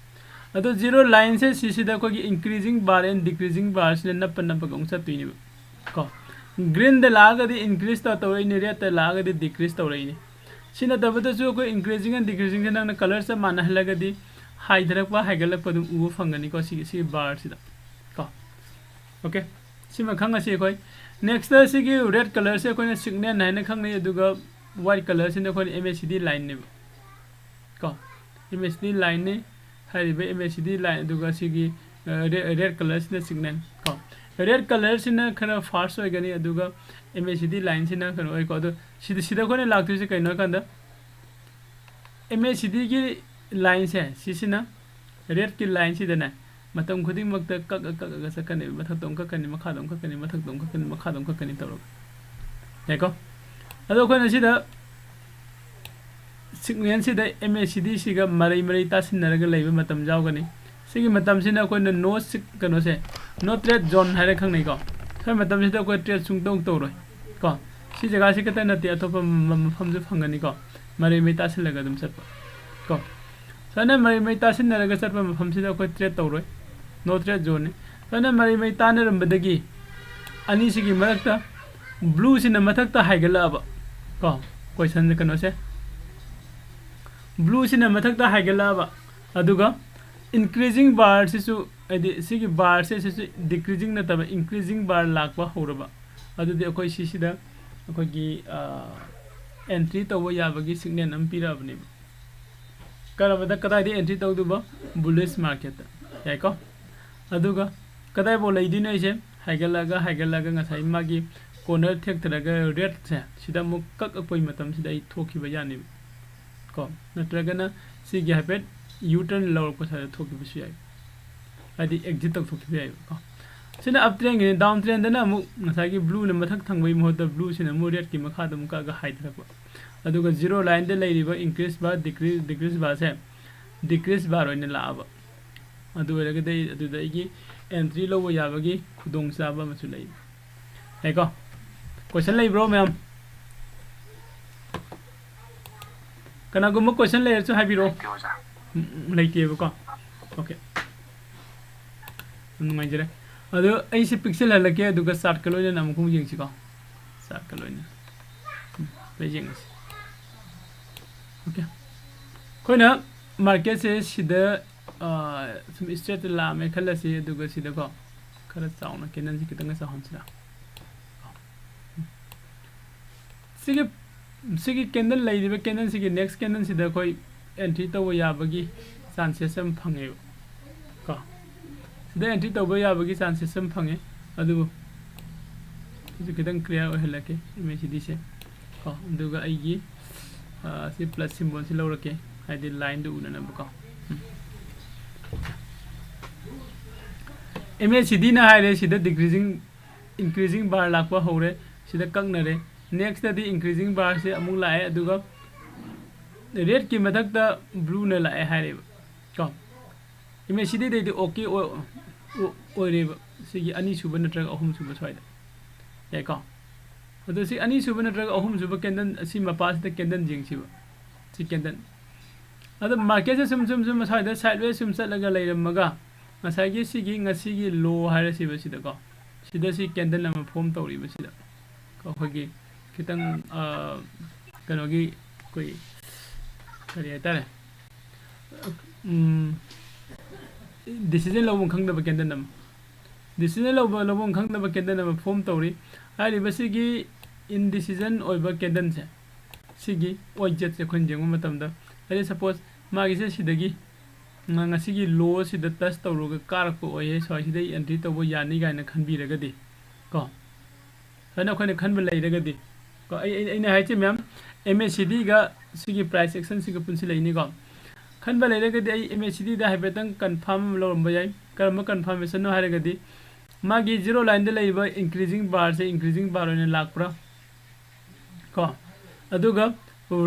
ꯑꯗꯣ zero lineꯁꯦ ꯁꯤꯁꯤꯗ ꯑꯩꯈꯣꯏꯒꯤ increasing bar and decreasing barꯁꯤꯅ ꯅꯞꯄ ꯅꯞꯄꯒ ꯑꯃꯨꯛ ꯆꯠꯇꯣꯏꯅꯦꯕ ꯀꯣ꯫ ꯒ꯭ꯔꯤꯟꯗ ꯂꯥꯛꯑꯒꯗꯤ ꯏꯟꯀ꯭ꯔꯤꯁ ꯇꯧꯔꯛꯏꯅꯤ, ꯔꯦꯗꯇ ꯂꯥꯛꯑꯒꯗꯤ ꯗꯤꯀ꯭ꯔꯤꯁ ꯇꯧꯔꯛꯏꯅꯤ꯫ ꯁꯤ ꯅꯠꯇꯕꯗꯁꯨ ꯑꯩꯈꯣꯏ ꯏꯟꯀ꯭ꯔꯤꯖꯤꯡ ꯑꯦꯟ ꯗꯤꯀ꯭ꯔꯤꯖꯤꯡꯁꯦ ꯅꯪꯅ ꯀꯂꯔꯁꯦ ꯃꯥꯟꯅꯍꯜꯂꯒꯗꯤ ꯍꯥꯏꯊꯔꯛꯄ ꯍꯥꯏꯒꯠꯂꯛꯄ ꯑꯗꯨꯝ ꯎꯕ ꯐꯪꯒꯅꯤꯀꯣ, ꯁꯤꯒꯤ ꯁꯤꯒꯤ ꯕꯥꯔꯁꯤꯗ ꯀꯣ꯫ ꯑꯣꯀꯦ, ꯁꯤꯃ ꯈꯪꯉꯁꯤ ꯑꯩꯈꯣꯏ꯫ ꯅꯦꯛꯁꯇ ꯁꯤꯒꯤ ꯔꯦꯗ ꯀꯂꯔꯁꯦ ꯑꯩꯈꯣꯏꯅ ꯁꯤꯒꯅꯦꯜ ꯍꯥꯏꯅ ꯈꯪꯅꯩ, ꯑꯗꯨꯒ ꯋꯥꯏꯠ ꯀꯂꯔꯁꯤꯅ ꯑꯩꯈꯣꯏꯅ ꯑꯦꯝ ꯑꯦꯁ ꯁꯤ ꯗꯤ ꯂꯥꯏꯟꯅꯦꯕ ꯀꯣ꯫ ꯑꯦꯝ ꯑꯦꯁ ꯁꯤ ꯗꯤ ꯂꯥꯏꯟꯅꯤ꯫ ꯍꯥꯏꯔꯤꯕ ꯑꯦꯝ ꯑꯦꯁ ꯁꯤ ꯗꯤ ꯂꯥꯏꯟ, ꯑꯗꯨꯒ ꯁꯤꯒꯤ ꯔꯦꯗ ꯀꯂꯔꯁꯤꯅ ꯁꯤꯒꯅꯦꯜ ꯀꯣ꯫ ꯔꯦꯗ ꯀꯂꯔꯁꯤꯅ ꯈꯔ ꯐꯥꯁ ꯑꯣꯏꯒꯅꯤ, ꯑꯗꯨꯒ ꯑꯦꯝ ꯑꯦꯁ ꯁꯤ ꯗꯤ ꯂꯥꯏꯟꯁꯤꯅ ꯀꯩꯅꯣ ꯑꯣꯏꯀꯣ꯫ ꯑꯗꯣ ꯁꯤꯗ ꯁꯤꯗ ꯑꯩꯈꯣꯏꯅ ꯂꯥꯛꯇꯣꯏꯁꯦ ꯀꯩꯅꯣ ꯍꯥꯏꯀꯥꯟꯗ, ꯑꯦꯝ ꯑꯦꯁ ꯁꯤ ꯗꯤꯒꯤ ꯂꯥꯏꯟꯁꯦ, ꯁꯤꯁꯤꯅ ꯔꯦꯗꯀꯤ ꯂꯥꯏꯟꯁꯤꯗꯅꯦ ꯃꯇꯝ ꯈꯨꯗꯤꯡꯃꯛꯇ ꯀꯛꯑ ꯀꯛꯑꯒ ꯆꯠꯀꯅꯦꯕ꯫ ꯃꯊꯛꯇ ꯑꯃꯨꯛ ꯀꯛꯀꯅꯤ, ꯃꯈꯥꯗ ꯑꯃꯨꯛ ꯀꯛꯀꯅꯤ, ꯃꯊꯛꯇ ꯑꯃꯨꯛ ꯀꯛꯀꯅꯤ, ꯃꯈꯥꯗ ꯑꯃꯨꯛ ꯀꯛꯀꯅꯤ ꯇꯧꯔꯒ꯫ ꯌꯥꯏꯀꯣ? ꯑꯗꯣ ꯑꯩꯈꯣꯏꯅ ꯁꯤꯗ ꯁꯤꯒꯅꯦꯜꯁꯤꯗ ꯑꯦꯝ ꯑꯦꯁ ꯁꯤ ꯗꯤꯁꯤꯒ ꯃꯔꯩ ꯃꯔꯩ ꯇꯥꯁꯤꯟꯅꯔꯒ ꯂꯩꯕ ꯃꯇꯝ ꯌꯥꯎꯒꯅꯤ꯫ ꯁꯤꯒꯤ ꯃꯇꯝꯁꯤꯅ ꯑꯩꯈꯣꯏꯅ ꯅꯣ ꯁꯤꯛ ꯀꯩꯅꯣꯁꯦ, ꯅꯣ ꯇ꯭ꯔꯦꯠ ꯖꯣꯟ ꯍꯥꯏꯅ ꯈꯪꯅꯩꯀꯣ꯫ ꯁ꯭ꯋꯥꯏ ꯃꯇꯝꯁꯤꯗ ꯑꯩꯈꯣꯏ ꯇ꯭ꯔꯦꯠ ꯁꯨꯡꯇꯧ ꯇꯧꯔꯣꯏ ꯀꯣ꯫ ꯁꯤ ꯖꯒꯥꯁꯤ ꯈꯛꯇ ꯅꯠꯇꯦ, ꯑꯇꯣꯞꯄ ꯃ-, ꯃꯐꯝꯁꯨ ꯐꯪꯒꯅꯤꯀꯣ, ꯃꯔꯩ ꯃꯔꯩ ꯇꯥꯁꯤꯜꯂꯒ ꯑꯗꯨꯝ ꯆꯠꯄ ꯀꯣ꯫ ꯁꯨꯃꯥꯏꯅ ꯃꯔꯩ ꯃꯔꯩ ꯇꯥꯁꯤꯟꯅꯔꯒ ꯆꯠꯄ ꯃꯐꯝꯁꯤꯗ ꯑꯩꯈꯣꯏ ꯇ꯭ꯔꯦꯠ ꯇꯧꯔꯣꯏ, ꯅꯣ ꯇ꯭ꯔꯦꯠ ꯖꯣꯟꯅꯤ꯫ ꯁꯨꯃꯥꯏꯅ ꯃꯔꯩ ꯃꯔꯩ ꯇꯥꯟꯅꯔꯝꯕꯗꯒꯤ ꯑꯅꯤꯁꯤꯒꯤ ꯃꯔꯛꯇ ꯕ꯭ꯂꯨꯁꯤꯅ ꯃꯊꯛꯇ ꯍꯥꯏꯒꯠꯂꯛꯑꯕ ꯀꯣ, ꯀꯣꯏꯁꯟ ꯀꯩꯅꯣꯁꯦ, ꯕ꯭ꯂꯨꯁꯤꯅ ꯃꯊꯛꯇ ꯍꯥꯏꯒꯠꯂꯛꯑꯕ, ꯑꯗꯨꯒ ꯏꯟꯀ꯭ꯔꯤꯖꯤꯡ ꯕꯥꯔꯁꯤꯁꯨ, ꯍꯥꯏꯗꯤ ꯁꯤꯒꯤ ꯕꯥꯔꯁꯦ ꯁꯤꯁꯨ ꯗꯤꯀ꯭ꯔꯤꯖꯤꯡ ꯅꯠꯇꯕ ꯏꯟꯀ꯭ꯔꯤꯖꯤꯡ ꯕꯥꯔ ꯂꯥꯛꯄ ꯍꯧꯔꯕ, ꯑꯗꯨꯗꯤ ꯑꯩꯈꯣꯏ ꯁꯤꯁꯤꯗ ꯑꯩꯈꯣꯏꯒꯤ ꯑꯦꯟꯇ꯭ꯔꯤ ꯇꯧꯕ ꯌꯥꯕꯒꯤ ꯁꯤꯒꯅꯦꯜ ꯑꯃ ꯄꯤꯔꯛꯑꯕꯅꯦꯕ꯫ ꯀꯔꯝꯕꯗ, ꯀꯗꯥꯏꯗ ꯑꯦꯟꯇ꯭ꯔꯤ ꯇꯧꯗꯣꯏꯕ? ꯕꯨꯂꯤꯁ ꯃꯥꯔꯀꯦꯠꯇ꯫ ꯌꯥꯏꯀꯣ? ꯑꯗꯨꯒ ꯀꯗꯥꯏꯐꯥꯎ ꯂꯩꯗꯣꯏꯅꯣ ꯑꯩꯁꯦ? ꯍꯥꯏꯒꯠꯂꯒ, ꯍꯥꯏꯒꯠꯂꯒ ꯉꯁꯥꯏ ꯃꯥꯒꯤ ꯀꯣꯔꯅꯔ ꯊꯦꯛꯊꯔꯒ ꯔꯦꯠꯁꯦ ꯁꯤꯗ ꯑꯃꯨꯛ ꯀꯛꯂꯛꯄꯒꯤ ꯃꯇꯝꯁꯤꯗ ꯑꯩ ꯊꯣꯛꯈꯤꯕ ꯌꯥꯅꯦꯕ ꯀꯣ꯫ ꯅꯠꯇ꯭ꯔꯒꯅ ꯁꯤꯒꯤ ꯍꯥꯏꯐꯦꯠ ꯌꯨ ꯇꯔꯟ ꯂꯧꯔꯛꯄ ꯁ꯭ꯋꯥꯏꯗ ꯊꯣꯛꯈꯤꯕꯁꯨ ꯌꯥꯏ, ꯍꯥꯏꯗꯤ ꯑꯦꯛꯖꯤꯠ ꯇꯧꯊꯣꯛꯈꯤꯕ ꯌꯥꯏꯕ ꯀꯣ꯫ ꯁꯤꯅ ꯑꯞ ꯇ꯭ꯔꯦꯟꯒꯤꯅꯤ꯫ ꯗꯥꯎꯟ ꯇ꯭ꯔꯦꯟꯗꯅ ꯑꯃꯨꯛ ꯉꯁꯥꯏꯒꯤ ꯕ꯭ꯂꯨꯅ ꯃꯊꯛ ꯊꯪꯕꯒꯤ ꯃꯍꯨꯠꯇ ꯕ꯭ꯂꯨꯁꯤꯅ ꯑꯃꯨꯛ ꯔꯦꯠꯀꯤ ꯃꯈꯥꯗ ꯑꯃꯨꯛ ꯀꯛꯑꯒ ꯍꯥꯏꯊꯔꯛꯄ, ꯑꯗꯨꯒ ꯖꯤꯔꯣ ꯂꯥꯏꯟꯗ ꯂꯩꯔꯤꯕ ꯏꯟꯀ꯭ꯔꯤꯁ ꯕꯥꯔ, ꯗꯤꯀ꯭ꯔꯤꯁ, ꯗꯤꯀ꯭ꯔꯤꯁ ꯕꯥꯔꯁꯦ ꯗꯤꯀ꯭ꯔꯤꯁ ꯕꯥꯔ ꯑꯣꯏꯅ ꯂꯥꯛꯑꯕ꯫ ꯑꯗꯨ ꯑꯣꯏꯔꯒꯗꯤ ꯑꯩ ꯑꯗꯨꯗ ꯑꯩꯒꯤ ꯑꯦꯟꯇ꯭ꯔꯤ ꯂꯧꯕ ꯌꯥꯕꯒꯤ ꯈꯨꯗꯣꯡꯆꯥꯕ ꯑꯃꯁꯨ ꯂꯩ꯫ ꯌꯥꯏꯀꯣ? ꯀꯣꯏꯁꯟ ꯂꯩꯕ꯭ꯔꯣ ꯃꯌꯥꯝ? ꯀꯅꯥꯒꯨꯝꯕ ꯀꯣꯏꯁꯟ ꯂꯩꯔꯁꯨ ꯍꯥꯏꯕꯤꯔꯛꯑꯣ꯫ ꯂꯩꯇꯦ ꯑꯣꯖꯥ꯫ ꯎꯝ, ꯎꯝ, ꯂꯩꯇꯦꯕꯀꯣ꯫ ꯑꯣꯀꯦ꯫ ꯌꯥꯝ ꯅꯨꯡꯉꯥꯏꯖꯔꯦ꯫ ꯑꯗꯨ ꯑꯩꯁꯦ ꯄꯤꯛꯁꯤꯜꯍꯜꯂꯛꯀꯦ, ꯑꯗꯨꯒ ꯆꯥꯔꯠꯀ ꯂꯣꯏꯅꯅ ꯑꯃꯨꯛ ꯌꯦꯡꯁꯤꯀꯣ꯫ ꯆꯥꯔꯠꯀ ꯂꯣꯏꯅꯅ꯫ ꯎꯝ, ꯁꯤꯗ ꯌꯦꯡꯉꯁꯤ꯫ ꯑꯣꯀꯦ꯫ ꯑꯩꯈꯣꯏꯅ ꯃꯥꯔꯀꯦꯠꯁꯦ ꯁꯤꯗ, ꯑ, ꯁꯨꯝ ꯏꯁꯇ꯭ꯔꯦꯠꯇ ꯂꯥꯛꯑꯝꯃꯦ ꯈꯜꯂꯁꯤ, ꯑꯗꯨꯒ ꯁꯤꯗꯀꯣ ꯈꯔ ꯆꯥꯎꯅ ꯀꯦꯟꯗꯜꯁꯤ ꯈꯤꯇꯪꯒ ꯆꯥꯎꯍꯟꯁꯤꯔꯥ꯫ ꯁꯤꯒꯤ, ꯁꯤꯒꯤ ꯀꯦꯟꯗꯜ, ꯂꯩꯔꯤꯕ ꯀꯦꯟꯗꯜꯁꯤꯒꯤ ꯅꯦꯛꯁ ꯀꯦꯟꯗꯜꯁꯤꯗ ꯑꯩꯈꯣꯏ ꯑꯦꯟꯇ꯭ꯔꯤ ꯇꯧꯕ ꯌꯥꯕꯒꯤ ꯆꯥꯟꯁꯦꯁ ꯑꯃ ꯐꯪꯉꯦꯕ ꯀꯣ꯫ ꯁꯤꯗ ꯑꯦꯟꯇ꯭ꯔꯤ ꯇꯧꯕ ꯌꯥꯕꯒꯤ ꯆꯥꯟꯁꯦꯁ ꯑꯃ ꯐꯪꯉꯦ, ꯑꯗꯨꯕꯨ ꯁꯤꯁꯨ ꯈꯤꯇꯪ ꯀ꯭ꯂꯤꯌꯥꯔ ꯑꯣꯏꯍꯜꯂꯛꯀꯦ, ꯑꯦꯝ ꯑꯦ ꯁꯤ ꯗꯤꯁꯦ ꯀꯣ꯫ ꯑꯗꯨꯒ ꯑꯩꯒꯤ, ꯑ, ꯁꯤ ꯄ꯭ꯂꯁ ꯁꯤꯝꯕꯣꯜꯁꯤ ꯂꯧꯔꯛꯀꯦ, ꯍꯥꯏꯗꯤ ꯂꯥꯏꯟꯗꯨ ꯎꯅꯅꯕꯀꯣ꯫ ꯎꯝ꯫ ꯑꯦꯝ ꯑꯦ ꯁꯤ ꯗꯤꯅ ꯍꯥꯏꯔꯦ, ꯁꯤꯗ ꯗꯤꯀ꯭ꯔꯤꯖꯤꯡ, ꯏꯟꯀ꯭ꯔꯤꯖꯤꯡ ꯕꯥꯔ ꯂꯥꯛꯄ ꯍꯧꯔꯦ, ꯁꯤꯗ ꯀꯛꯅꯔꯦ꯫ ꯅꯦꯛꯁꯇꯗꯤ ꯏꯟꯀ꯭ꯔꯤꯖꯤꯡ ꯕꯥꯔꯁꯦ ꯑꯃꯨꯛ ꯂꯥꯛꯑꯦ, ꯑꯗꯨꯒ ꯔꯦꯗꯀꯤ ꯃꯊꯛꯇ ꯕ꯭ꯂꯨꯅ ꯂꯥꯛꯑꯦ ꯍꯥꯏꯔꯦꯕ ꯀꯣ꯫ ꯑꯦꯝ ꯑꯦ ꯁꯤ ꯗꯤꯗꯩꯗꯤ ꯑꯣꯀꯦ ꯑꯣꯏ-, ꯑꯣ-, ꯑꯣꯏꯔꯦꯕ, ꯁꯤꯒꯤ ꯑꯅꯤꯁꯨꯕ ꯅꯠꯇ꯭ꯔꯒ ꯑꯍꯨꯝꯁꯨꯕ ꯁ꯭ꯋꯥꯏꯗ, ꯌꯥꯏꯀꯣ? ꯑꯗꯣ ꯁꯤ ꯑꯅꯤꯁꯨꯕ ꯅꯠꯇ꯭ꯔꯒ ꯑꯍꯨꯝꯁꯨꯕ ꯀꯦꯟꯗꯜ ꯑꯁꯤ ꯃꯄꯥꯁꯤꯗ ꯀꯦꯟꯗꯜ ꯌꯦꯡꯁꯤꯕ, ꯁꯤ ꯀꯦꯟꯗꯜ꯫ ꯑꯗꯣ ꯃꯥꯔꯀꯦꯠꯁꯦ ꯁꯨꯝ, ꯁꯨꯝ, ꯁꯨꯝ ꯁ꯭ꯋꯥꯏꯗ ꯁꯥꯏꯠꯋꯦꯁ ꯁꯨꯝ ꯆꯠꯂꯒ ꯂꯩꯔꯝꯃꯒ, ꯉꯁꯥꯏꯒꯤ ꯁꯤꯒꯤ ꯉꯁꯤꯒꯤ ꯂꯣ ꯍꯥꯏꯔꯁꯤꯕ ꯁꯤꯗꯀꯣ, ꯁꯤꯗ ꯁꯤ ꯀꯦꯟꯗꯜ ꯑꯃ ꯐꯣꯝ ꯇꯧꯔꯤꯕꯁꯤꯗ, ꯑꯩꯈꯣꯏꯒꯤ ꯈꯤꯇꯪ, ꯑ, ꯀꯩꯅꯣꯒꯤ, ꯑꯩꯈꯣꯏ, ꯀꯔꯤ ꯍꯥꯏꯇꯥꯔꯦ, ꯎꯝ, ꯗꯤꯁꯤꯖꯟ ꯂꯧꯐꯝ ꯈꯪꯗꯕ ꯀꯦꯟꯗꯜ ꯑꯃ, ꯗꯤꯁꯤꯖꯟ ꯂꯧꯕ, ꯂꯧꯐꯝ ꯈꯪꯗꯕ ꯀꯦꯟꯗꯜ ꯑꯃ ꯐꯣꯝ ꯇꯧꯔꯤ꯫ ꯍꯥꯏꯔꯤꯕꯁꯤꯒꯤ ꯏꯟꯗꯤꯁꯤꯖꯟ ꯑꯣꯏꯕ ꯀꯦꯟꯗꯜꯁꯦ, ꯁꯤꯒꯤ ꯑꯣꯏꯖꯠꯁꯦ ꯑꯩꯈꯣꯏꯅ ꯌꯦꯡꯕ ꯃꯇꯝꯗ, ꯍꯥꯏꯗꯤ ꯁꯄꯣꯁ ꯃꯥꯒꯤꯁꯦ ꯁꯤꯗꯒꯤ ꯉ-, ꯉꯁꯤꯒꯤ ꯂꯣ ꯑꯁꯤꯗ ꯇꯆ ꯇꯧꯔꯒ ꯀꯥꯔꯛꯄ ꯑꯣꯏꯌꯦ, ꯁ꯭ꯋꯥꯏꯁꯤꯗ ꯑꯩ ꯑꯦꯟꯇ꯭ꯔꯤ ꯇꯧꯕ ꯌꯥꯅꯤ ꯀꯥꯏꯅ ꯈꯟꯕꯤꯔꯒꯗꯤ ꯀꯣ, ꯁꯨꯃꯥꯏꯅ ꯑꯩꯈꯣꯏꯅ ꯈꯟꯕ ꯂꯩꯔꯒꯗꯤ ꯀꯣ, ꯑꯩ, ꯑꯩ, ꯑꯩꯅ ꯍꯥꯏꯁꯦ ꯃꯌꯥꯝ, ꯑꯦꯝ ꯑꯦ ꯁꯤ ꯗꯤꯒ ꯁꯤꯒꯤ ꯄ꯭ꯔꯥꯏꯁ ꯑꯦꯛꯁꯟꯁꯤꯒ ꯄꯨꯟꯁꯤꯜꯂꯛꯏꯅꯤꯀꯣ꯫ ꯈꯟꯕ ꯂꯩꯔꯒꯗꯤ ꯑꯩ ꯑꯦꯝ ꯑꯦ ꯁꯤ ꯗꯤꯗ ꯍꯥꯏꯐꯦꯠꯇꯪ ꯀꯟꯐꯥꯔꯝ ꯑꯃ ꯂꯧꯔꯝꯕ ꯌꯥꯏ꯫ ꯀꯔꯝꯕ ꯀꯟꯐꯥꯔꯃꯦꯁꯟꯅꯣ ꯍꯥꯏꯔꯒꯗꯤ, ꯃꯥꯒꯤ ꯖꯤꯔꯣ ꯂꯥꯏꯟꯗ ꯂꯩꯔꯤꯕ ꯏꯟꯀ꯭ꯔꯤꯖꯤꯡ ꯕꯥꯔꯁꯦ ꯏꯟꯀ꯭ꯔꯤꯖꯤꯡ ꯕꯥꯔ ꯑꯣꯏꯅ ꯂꯥꯛꯄ꯭ꯔꯥ ꯀꯣ, ꯑꯗꯨꯒ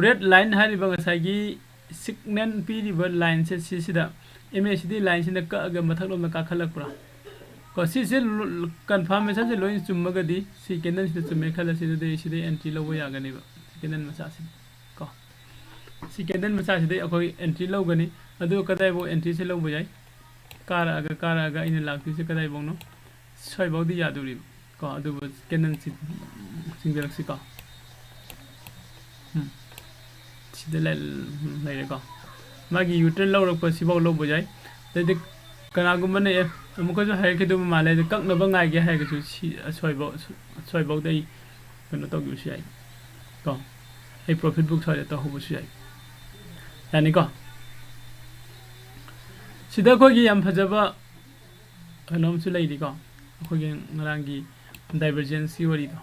ꯔꯦꯗ ꯂꯥꯏꯟ ꯍꯥꯏꯔꯤꯕ ꯉꯁꯥꯏꯒꯤ ꯁꯤꯒꯅꯦꯜ ꯄꯤꯔꯤꯕ ꯂꯥꯏꯟꯁꯦ ꯁꯤꯁꯤꯗ, ꯑꯦꯝ ꯑꯦ ꯁꯤ ꯗꯤ ꯂꯥꯏꯟꯁꯤꯅ ꯀꯛꯑꯒ ꯃꯊꯛꯂꯣꯝꯗ ꯀꯥꯈꯠꯂꯛꯄ꯭ꯔꯥ ꯀꯣ, ꯁꯤꯁꯦ ꯂꯣ-, ꯀꯟꯐꯥꯔꯃꯦꯁꯟꯁꯦ ꯂꯣꯏꯅ ꯆꯨꯝꯃꯒꯗꯤ, ꯁꯤ ꯀꯦꯟꯗꯜꯁꯤꯗ ꯆꯨꯝꯃꯦ ꯈꯜꯂꯁꯤ, ꯑꯗꯨꯗꯤ ꯁꯤꯗ ꯑꯦꯟꯇ꯭ꯔꯤ ꯂꯧꯕ ꯌꯥꯒꯅꯦꯕ, ꯁꯤ ꯀꯦꯟꯗꯜ ꯃꯆꯥꯁꯤꯗ ꯀꯣ꯫ ꯁꯤ ꯀꯦꯟꯗꯜ ꯃꯆꯥꯁꯤꯗꯩ ꯑꯩꯈꯣꯏ ꯑꯦꯟꯇ꯭ꯔꯤ ꯂꯧꯒꯅꯤ꯫ ꯑꯗꯨ ꯀꯗꯥꯏꯐꯥꯎ ꯑꯦꯟꯇ꯭ꯔꯤꯁꯦ ꯂꯧꯕ ꯌꯥꯏ? ꯀꯥꯔꯛꯑꯒ, ꯀꯥꯔꯛꯑꯒ ꯑꯩꯅ ꯂꯥꯛꯇꯣꯏꯁꯦ ꯀꯗꯥꯏꯐꯥꯎꯅꯣ? ꯁ꯭ꯋꯥꯏꯐꯥꯎꯗꯤ ꯌꯥꯗꯣꯔꯤꯕ ꯀꯣ, ꯑꯗꯨꯕꯨ ꯀꯦꯟꯗꯜ ꯆꯤꯡ-, ꯆꯤꯡꯊꯔꯛꯁꯤꯀꯣ꯫ ꯎꯝ꯫ ꯁꯤꯗ ꯂꯩ-, ꯂꯩꯔꯦꯀꯣ꯫ ꯃꯥꯒꯤ ꯌꯨꯇ꯭ꯔꯟ ꯂꯧꯔꯛꯄ ꯁꯤꯐꯥꯎ ꯂꯧꯕ ꯌꯥꯏ꯫ ꯑꯗꯩꯗꯤ ꯀꯅꯥꯒꯨꯝꯕꯅ, "ꯑꯦ, ꯑꯃꯨꯛꯀꯁꯨ ꯍꯥꯏꯔꯛꯈꯤꯗꯧꯕ ꯃꯥꯜꯂꯦ, ꯑꯗꯨ ꯀꯛꯅꯕ ꯉꯥꯏꯒꯦ" ꯍꯥꯏꯔꯒꯁꯨ ꯁꯤ ꯑꯁ꯭ꯋꯥꯏꯐꯥꯎ, ꯑꯁ꯭ꯋꯥꯏꯐꯥꯎꯗ ꯑꯩ ꯀꯩꯅꯣ ꯇꯧꯈꯤꯕꯁꯨ ꯌꯥꯏ ꯀꯣ꯫ ꯑꯩ profit book ꯁ꯭ꯋꯥꯏꯗ ꯇꯧꯍꯧꯕꯁꯨ ꯌꯥꯏ꯫ ꯌꯥꯅꯤꯀꯣ? ꯁꯤꯗ ꯑꯩꯈꯣꯏꯒꯤ ꯌꯥꯝ ꯐꯖꯕ ꯀꯩꯅꯣꯝꯁꯨ ꯂꯩꯔꯤꯀꯣ, ꯑꯩꯈꯣꯏꯒꯤ ꯉꯔꯥꯡꯒꯤ divergence ꯀꯤ ꯋꯥꯔꯤꯗꯣ,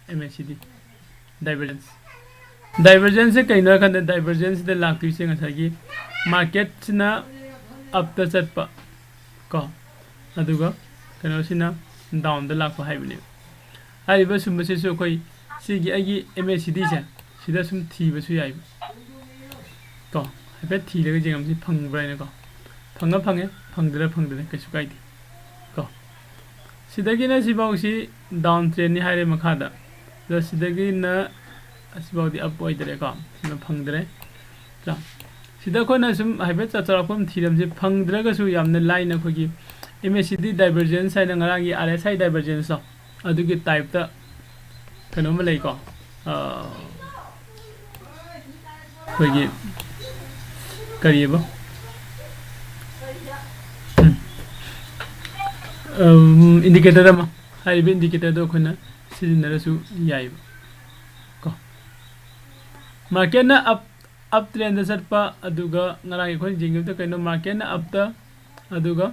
ꯑꯦꯝ ꯑꯦ ꯁꯤ ꯗꯤ divergence꯫ Divergence ꯁꯦ ꯀꯩꯅꯣ ꯍꯥꯏ ꯀꯥꯟꯗ, divergence ꯁꯤꯗ ꯂꯥꯛꯇꯣꯏꯁꯦ ꯉꯁꯥꯏꯒꯤ market ꯁꯤꯅ up ꯇ ꯆꯠꯄ ꯀꯣ, ꯑꯗꯨꯒ ꯀꯩꯅꯣꯁꯤꯅ down ꯗ ꯂꯥꯛꯄ ꯍꯥꯏꯕꯅꯦꯕ꯫ ꯍꯥꯏꯔꯤꯕ ꯁꯨꯝꯕꯁꯤꯁꯨ ꯑꯩꯈꯣꯏ ꯁꯤꯒꯤ ꯑꯩꯒꯤ ꯑꯦꯝ ꯑꯦ ꯁꯤ ꯗꯤ ꯁꯦ ꯁꯤꯗ ꯁꯨꯝ ꯊꯤꯕꯁꯨ ꯌꯥꯏꯕ ꯀꯣ꯫ ꯍꯥꯏꯐꯦꯠ ꯊꯤꯔꯒ ꯌꯦꯡꯉꯝꯁꯤ, ꯐꯪꯕ꯭ꯔꯥ ꯍꯥꯏꯅꯀꯣ꯫ ꯐꯪꯉ ꯐꯪꯉꯦ, ꯐꯪꯗ꯭ꯔ ꯐꯪꯗ꯭ꯔꯦ, ꯀꯩꯁꯨ ꯀꯥꯏꯗꯦ ꯀꯣ꯫ ꯁꯤꯗꯒꯤꯅ ꯁꯤꯐꯥꯎꯁꯤ down trend ꯅꯤ ꯍꯥꯏꯔꯦ ꯃꯈꯥꯗ꯫ ꯑꯗꯣ ꯁꯤꯗꯒꯤꯅ ꯑꯁꯤꯐꯥꯎꯗꯤ up ꯑꯣꯏꯗ꯭ꯔꯦꯀꯣ, ꯁꯤꯃ ꯐꯪꯗ꯭ꯔꯦ꯫ ꯀꯣ꯫ ꯁꯤꯗ ꯑꯩꯈꯣꯏꯅ ꯁꯨꯝ ꯍꯥꯏꯐꯦꯠ ꯆ-, ꯆꯥꯎꯔꯥꯛꯄ ꯑꯃ ꯊꯤꯔꯝꯁꯤ, ꯐꯪꯗ꯭ꯔꯒꯁꯨ ꯌꯥꯝꯅ ꯂꯥꯏꯅ ꯑꯩꯈꯣꯏꯒꯤ ꯑꯦꯝ ꯑꯦ ꯁꯤ ꯗꯤ divergence ꯍꯥꯏꯅ ꯉꯔꯥꯡꯒꯤ ꯑꯥꯔ ꯑꯦꯁ ꯑꯥꯏ divergence ꯇꯣ, ꯑꯗꯨꯒꯤ type ꯇ ꯀꯩꯅꯣꯝꯃ ꯂꯩꯀꯣ꯫ ꯑ, ꯑꯩꯈꯣꯏꯒꯤ ꯀꯔꯤꯑꯕ? ꯎꯝ꯫ ꯑꯝ, indicator ꯑꯃ, ꯍꯥꯏꯔꯤꯕ indicator ꯗꯣ ꯑꯩꯈꯣꯏꯅ ꯁꯤꯖꯤꯟꯅꯔꯁꯨ ꯌꯥꯏꯕ ꯀꯣ꯫ Market ꯅ up, up trend ꯗ ꯆꯠꯄ, ꯑꯗꯨꯒ ꯉꯔꯥꯡꯒꯤ ꯑꯩꯈꯣꯏꯅ ꯌꯦꯡꯈꯤꯕꯗ ꯀꯩꯅꯣ, market ꯅ up ꯇ, ꯑꯗꯨꯒ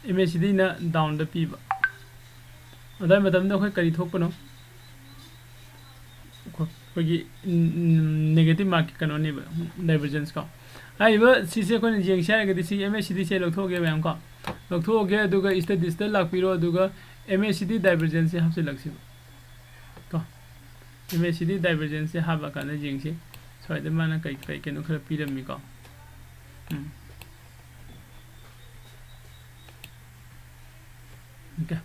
ꯑꯦꯝ ꯑꯦ ꯁꯤ ꯗꯤ ꯅ down ꯗ ꯄꯤꯕ꯫ ꯑꯗꯨꯋꯥꯏ ꯃꯇꯝꯗ ꯑꯩꯈꯣꯏ ꯀꯔꯤ ꯊꯣꯛꯄꯅꯣ? ꯑꯩꯈꯣꯏꯒꯤ, ꯎꯝ, negative market ꯀꯩꯅꯣꯅꯦꯕ, divergence ꯀꯣ꯫ ꯍꯥꯏꯔꯤꯕ ꯁꯤꯁꯦ ꯑꯩꯈꯣꯏꯅ ꯌꯦꯡꯁꯤ ꯍꯥꯏꯔꯒꯗꯤ ꯁꯤꯒꯤ ꯑꯦꯝ ꯑꯦ ꯁꯤ ꯗꯤ ꯁꯦ ꯂꯧꯊꯣꯛꯑꯒꯦ ꯃꯌꯥꯝ ꯀꯣ꯫ ꯂꯧꯊꯣꯛꯑꯒꯦ, ꯑꯗꯨꯒ studies ꯇ ꯂꯥꯛꯄꯤꯔꯣ, ꯑꯗꯨꯒ ꯑꯦꯝ ꯑꯦ ꯁꯤ ꯗꯤ divergence ꯁꯦ ꯍꯥꯞꯆꯤꯜꯂꯛꯁꯤꯕ ꯀꯣ꯫ ꯑꯦꯝ ꯑꯦ ꯁꯤ ꯗꯤ divergence ꯁꯦ ꯍꯥꯞꯄꯀꯥꯟꯗ ꯌꯦꯡꯁꯤ꯫ ꯁ꯭ꯋꯥꯏꯗ ꯃꯥꯅ ꯀꯩ, ꯀꯩ ꯀꯩꯅꯣ ꯈꯔ ꯄꯤꯔꯝꯃꯤꯀꯣ꯫ ꯎꯝ꯫ Okay꯫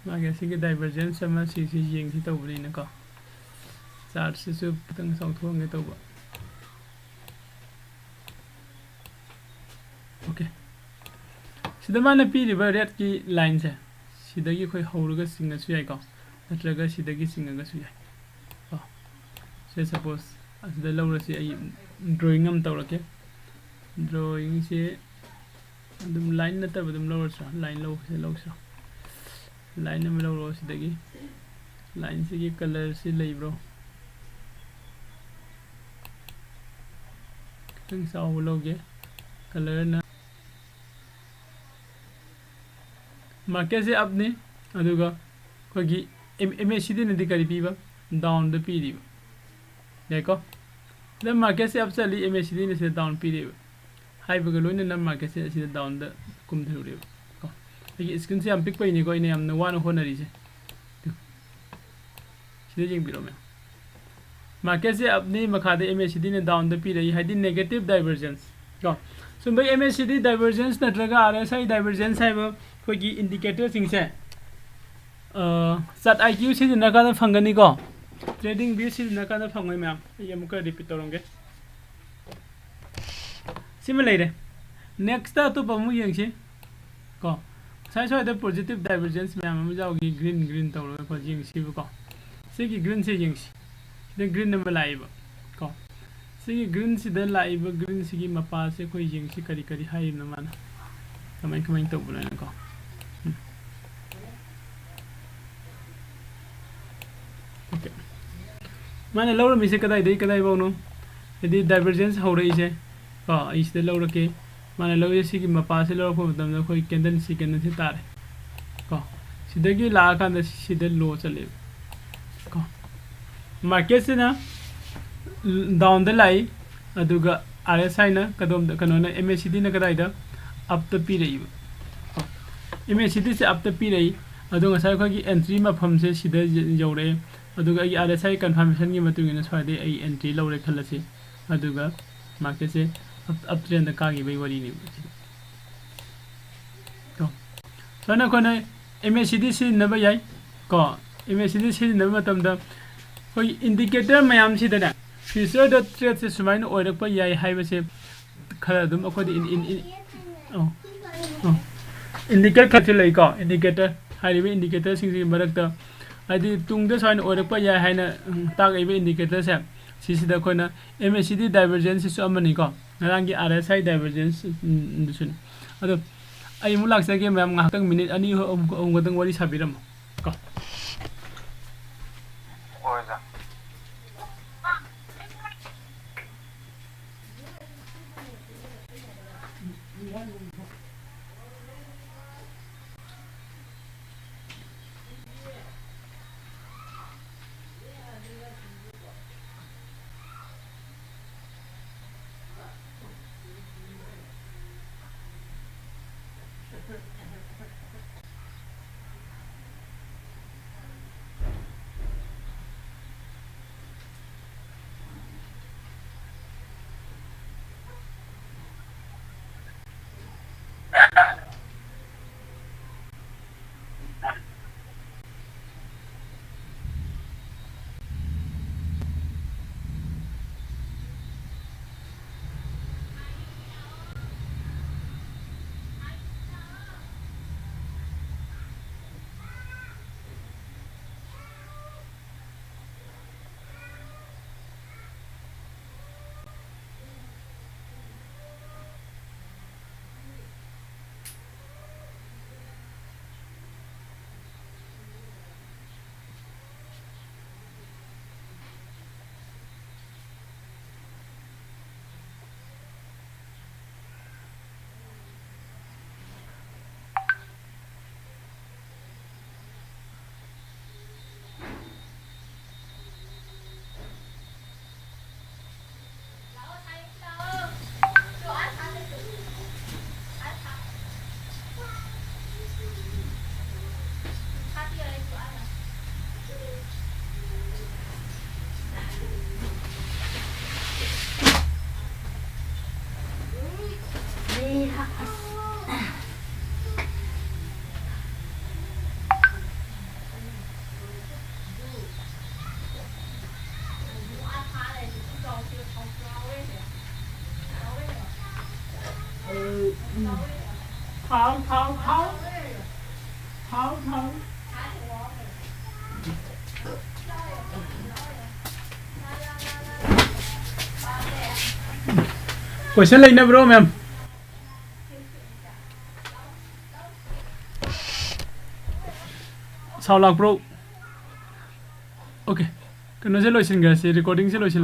ꯃꯥꯒꯤ ꯑꯁꯤꯒꯤ divergence ꯑꯃ ꯁꯤꯁꯤ ꯌꯦꯡꯁꯤ ꯇꯧꯕꯅꯤꯅꯀꯣ, ꯆꯥꯔꯠꯁꯤꯁꯨ ꯈꯤꯇꯪ ꯆꯥꯎꯊꯣꯛꯍꯟꯒꯦ ꯇꯧꯕ꯫ ꯑꯣꯀꯦ, ꯁꯤꯗ ꯃꯥꯅ ꯄꯤꯔꯤꯕ ꯔꯦꯠꯀꯤ ꯂꯥꯏꯟꯁꯦ, ꯁꯤꯗꯒꯤ ꯑꯩꯈꯣꯏ ꯍꯧꯔꯒ ꯆꯤꯡꯉꯁꯨ ꯌꯥꯏꯀꯣ, ꯅꯠꯇ꯭ꯔꯒ ꯁꯤꯗꯒꯤ ꯆꯤꯡꯉꯒꯁꯨ ꯌꯥꯏ ꯀꯣ꯫ ꯁꯦ, ꯁꯄꯣꯁ ꯑꯁꯤꯗ ꯂꯧꯔꯁꯤ, ꯑꯩ ꯗ꯭ꯔꯣꯌꯤꯡ ꯑꯃ ꯇꯧꯔꯛꯀꯦ꯫ ꯗ꯭ꯔꯣꯌꯤꯡꯁꯦ ꯑꯗꯨꯝ ꯂꯥꯏꯟ ꯅꯠꯇꯕ ꯑꯗꯨꯝ ꯂꯧꯔꯁꯤꯔꯣ? ꯂꯥꯏꯟ ꯂꯧꯁꯦ, ꯂꯧꯁꯤꯔꯣ? ꯂꯥꯏꯟ ꯑꯃ ꯂꯧꯔꯣ ꯁꯤꯗꯒꯤ꯫ ꯂꯥꯏꯟꯁꯤꯒꯤ ꯀꯂꯔꯁꯤ ꯂꯩꯕ꯭ꯔꯣ? ꯈꯤꯇꯪ ꯆꯥꯎꯕ ꯂꯧꯒꯦ꯫ ꯀꯂꯔꯅ ꯃꯥꯔꯀꯦꯠꯁꯦ ꯑꯞꯅꯤ, ꯑꯗꯨꯒ ꯑꯩꯈꯣꯏꯒꯤ ꯑꯦꯝ ꯑꯦꯁ ꯁꯤ ꯗꯤꯅꯗꯤ ꯀꯔꯤ ꯄꯤꯕ? ꯗꯥꯎꯟꯗ ꯄꯤꯔꯤꯕ꯫ ꯌꯥꯏꯀꯣ? ꯁꯤꯗ ꯃꯥꯔꯀꯦꯠꯁꯦ ꯑꯞ ꯆꯠꯂꯤ, ꯑꯦꯝ ꯑꯦꯁ ꯁꯤ ꯗꯤꯅ ꯁꯤꯗ ꯗꯥꯎꯟ ꯄꯤꯔꯤꯕ꯫ ꯍꯥꯏꯕꯒ ꯂꯣꯏꯅꯅ ꯃꯥꯔꯀꯦꯠꯁꯦ ꯑꯁꯤꯗ ꯗꯥꯎꯟꯗ ꯀꯨꯝꯊꯔꯨꯔꯦꯕ ꯀꯣ꯫ ꯑꯩꯒꯤ ꯁ꯭ꯀ꯭ꯔꯤꯟꯁꯦ ꯌꯥꯝ ꯄꯤꯛꯄꯩꯅꯤꯀꯣ, ꯑꯩꯅ ꯌꯥꯝꯅ ꯋꯥꯅ ꯍꯣꯠꯅꯔꯤꯁꯦ꯫ ꯁꯤꯗ ꯌꯦꯡꯕꯤꯔꯣ ꯃꯌꯥꯝ, ꯃꯥꯔꯀꯦꯠꯁꯦ ꯑꯞꯅꯤ, ꯃꯈꯥꯗ ꯑꯦꯝ ꯑꯦꯁ ꯁꯤ ꯗꯤꯅ ꯗꯥꯎꯟꯗ ꯄꯤꯔꯛꯏ, ꯍꯥꯏꯗꯤ negative divergence ꯀꯣ꯫ ꯁꯨꯝꯕ ꯑꯦꯝ ꯑꯦꯁ ꯁꯤ ꯗꯤ divergence ꯅꯠꯇ꯭ꯔꯒ ꯑꯥꯔ ꯑꯦꯁ ꯑꯥꯏ divergence ꯍꯥꯏꯕ ꯑꯩꯈꯣꯏꯒꯤ ꯏꯟꯗꯤꯀꯦꯇꯔꯁꯤꯡꯁꯦ ꯆꯥꯔꯠ ꯑꯥꯏ ꯀ꯭ꯌꯨ ꯁꯤꯖꯤꯟꯅꯔꯀꯥꯟꯗ ꯐꯪꯒꯅꯤꯀꯣ, ꯇ꯭ꯔꯦꯗꯤꯡ ꯚ꯭ꯌꯨ ꯁꯤꯖꯤꯟꯅꯔꯀꯥꯟꯗ ꯐꯪꯉꯣꯏ ꯃꯌꯥꯝ꯫ ꯑꯩ ꯑꯃꯨꯛꯀ ꯔꯤꯄꯤꯠ ꯇꯧꯔꯝꯒꯦ꯫ ꯁꯤꯃ ꯂꯩꯔꯦ꯫ ꯅꯦꯛꯁꯇ ꯑꯇꯣꯞꯄ ꯑꯃꯨꯛ ꯌꯦꯡꯁꯤ ꯀꯣ꯫ ꯉꯁꯥꯏ ꯁ꯭ꯋꯥꯏꯗ positive divergence ꯃꯌꯥꯝ ꯑꯃ ꯌꯥꯎꯈꯤ, ꯒ꯭ꯔꯤꯟ ꯒ꯭ꯔꯤꯟ ꯇꯧꯔꯒ ꯑꯩꯈꯣꯏ ꯌꯦꯡꯁꯤꯕꯀꯣ꯫ ꯁꯤꯒꯤ ꯒ꯭ꯔꯤꯟꯁꯦ ꯌꯦꯡꯁꯤ꯫ ꯁꯤꯗ ꯒ꯭ꯔꯤꯟ ꯑꯃ ꯂꯥꯛꯏꯕ ꯀꯣ꯫ ꯁꯤꯒꯤ ꯒ꯭ꯔꯤꯟꯁꯤꯗ ꯂꯥꯛꯏꯕ ꯒ꯭ꯔꯤꯟꯁꯤꯒꯤ ꯃꯄꯥꯁꯦ ꯑꯩꯈꯣꯏ ꯌꯦꯡꯁꯤ ꯀꯔꯤ ꯀꯔꯤ ꯍꯥꯏꯔꯤꯕꯅꯣ ꯃꯥꯅ, ꯀꯃꯥꯏ ꯀꯃꯥꯏꯅ ꯇꯧꯕꯅꯣ ꯍꯥꯏꯅꯀꯣ꯫ ꯎꯝ꯫ ꯑꯣꯀꯦ꯫ ꯃꯥꯅ ꯂꯧꯔꯝꯃꯤꯁꯦ ꯀꯗꯥꯏꯗꯒꯤ ꯀꯗꯥꯏꯐꯥꯎꯅꯣ? ꯍꯥꯏꯗꯤ divergence ꯍꯧꯔꯛꯏꯁꯦ ꯀꯣ, ꯑꯩ ꯁꯤꯗ ꯂꯧꯔꯛꯀꯦ꯫ ꯃꯥꯅ ꯂꯧꯔꯤꯁꯦ ꯁꯤꯒꯤ ꯃꯄꯥꯁꯦ ꯂꯧꯔꯛꯄ ꯃꯇꯝꯗ ꯑꯩꯈꯣꯏ candle ꯁꯤ candle ꯁꯤ ꯇꯥꯔꯦ ꯀꯣ꯫ ꯁꯤꯗꯒꯤ ꯂꯥꯛꯑꯀꯥꯟꯗ ꯁꯤꯗ ꯂꯣ ꯆꯠꯂꯦꯕ ꯀꯣ꯫ ꯃꯥꯔꯀꯦꯠꯁꯤꯅ ꯗꯥꯎꯟꯗ ꯂꯥꯛꯏ, ꯑꯗꯨꯒ ꯑꯥꯔ ꯑꯦꯁ ꯑꯥꯏꯅ ꯀꯗꯣꯝꯗ, ꯀꯩꯅꯣꯅ, ꯑꯦꯝ ꯑꯦꯁ ꯁꯤ ꯗꯤꯅ ꯀꯗꯥꯏꯗ? ꯑꯞꯇ ꯄꯤꯔꯛꯏꯕ꯫ ꯑꯦꯝ ꯑꯦꯁ ꯁꯤ ꯗꯤꯁꯦ ꯑꯞꯇ ꯄꯤꯔꯛꯏ, ꯑꯗꯣ ꯉꯁꯥꯏ ꯑꯩꯈꯣꯏꯒꯤ ꯑꯦꯟꯇ꯭ꯔꯤ ꯃꯐꯝꯁꯦ ꯁꯤꯗ ꯌ-, ꯌꯧꯔꯛꯑꯦ, ꯑꯗꯨꯒ ꯑꯩꯒꯤ ꯑꯥꯔ ꯑꯦꯁ ꯑꯥꯏ ꯀꯟꯐꯥꯔꯃꯦꯁꯟꯒꯤ ꯃꯇꯨꯡ ꯏꯟꯅ ꯁ꯭ꯋꯥꯏꯗꯩ ꯑꯩ ꯑꯦꯟꯇ꯭ꯔꯤ ꯂꯧꯔꯦ ꯈꯜꯂꯁꯤ, ꯑꯗꯨꯒ ꯃꯥꯔꯀꯦꯠꯁꯦ ꯑꯞ, ꯑꯞ ꯇ꯭ꯔꯦꯟꯗ ꯀꯥꯈꯤꯕꯒꯤ ꯋꯥꯔꯤꯅꯦꯕ ꯁꯤꯗ꯫ ꯀꯣ꯫ ꯁꯨꯃꯥꯏꯅ ꯑꯩꯈꯣꯏꯅ ꯑꯦꯝ ꯑꯦ ꯁꯤ ꯗꯤ ꯁꯤꯖꯤꯟꯅꯕ ꯌꯥꯏ ꯀꯣ꯫ ꯑꯦꯝ ꯑꯦ ꯁꯤ ꯗꯤ ꯁꯤꯖꯤꯟꯅꯕ ꯃꯇꯝꯗ ꯑꯩꯈꯣꯏ indicator ꯃꯌꯥꯝꯁꯤꯗꯅꯦ, future ꯗ trade ꯁꯦ ꯁꯨꯃꯥꯏꯅ ꯑꯣꯏꯔꯛꯄ ꯌꯥꯏ ꯍꯥꯏꯕꯁꯦ ꯈꯔ ꯑꯗꯨꯝ ꯑꯩꯈꯣꯏꯗ in-, in-, in-, ꯑꯧ, ꯑꯧ꯫ Indicator ꯈꯔꯁꯨ ꯂꯩꯀꯣ꯫ Indicator ꯍꯥꯏꯔꯤꯕ indicator ꯁꯤꯡꯁꯤꯒꯤ ꯃꯔꯛꯇ, ꯍꯥꯏꯗꯤ ꯇꯨꯡꯗ ꯁꯨꯃꯥꯏꯅ ꯑꯣꯏꯔꯛꯄ ꯌꯥꯏ ꯍꯥꯏꯅ, ꯎꯝ, ꯇꯥꯛꯏꯕ indicator ꯁꯦ, ꯁꯤꯁꯤꯗ ꯑꯩꯈꯣꯏꯅ ꯑꯦꯝ ꯑꯦ ꯁꯤ ꯗꯤ divergence ꯁꯤꯁꯨ ꯑꯃꯅꯤꯀꯣ, ꯉꯔꯥꯡꯒꯤ ꯑꯥꯔ ꯑꯦꯁ ꯑꯥꯏ divergence, ꯎꯝ, ꯗꯨꯁꯨꯅꯤ꯫ ꯑꯗꯣ ꯑꯩ ꯑꯃꯨꯛ ꯂꯥꯛꯆꯒꯦ ꯃꯌꯥꯝ, ꯉꯥꯏꯍꯥꯛꯇꯪ minute ꯑꯅꯤ ꯑꯍꯨꯝ, ꯑꯍꯨꯝ ꯈꯛꯇꯪ ꯋꯥꯔꯤ ꯁꯥꯕꯤꯔꯝꯃꯣ ꯀꯣ꯫ ꯍꯣꯏ, ꯑꯣꯖꯥ꯫ ꯊꯥꯎ, ꯊꯥꯎ, ꯊꯥꯎ꯫ ꯊꯥꯎ, ꯊꯥꯎ꯫ Question ꯂꯩꯅꯕ꯭ꯔꯣ, ma'am? Sound ꯂꯥꯛꯄ꯭ꯔꯣ? Okay. ꯀꯩꯅꯣꯁꯦ ꯂꯣꯏꯁꯤꯟꯈ꯭ꯔꯁꯤ, recording ꯁꯦ ꯂꯣꯏꯁꯤꯟ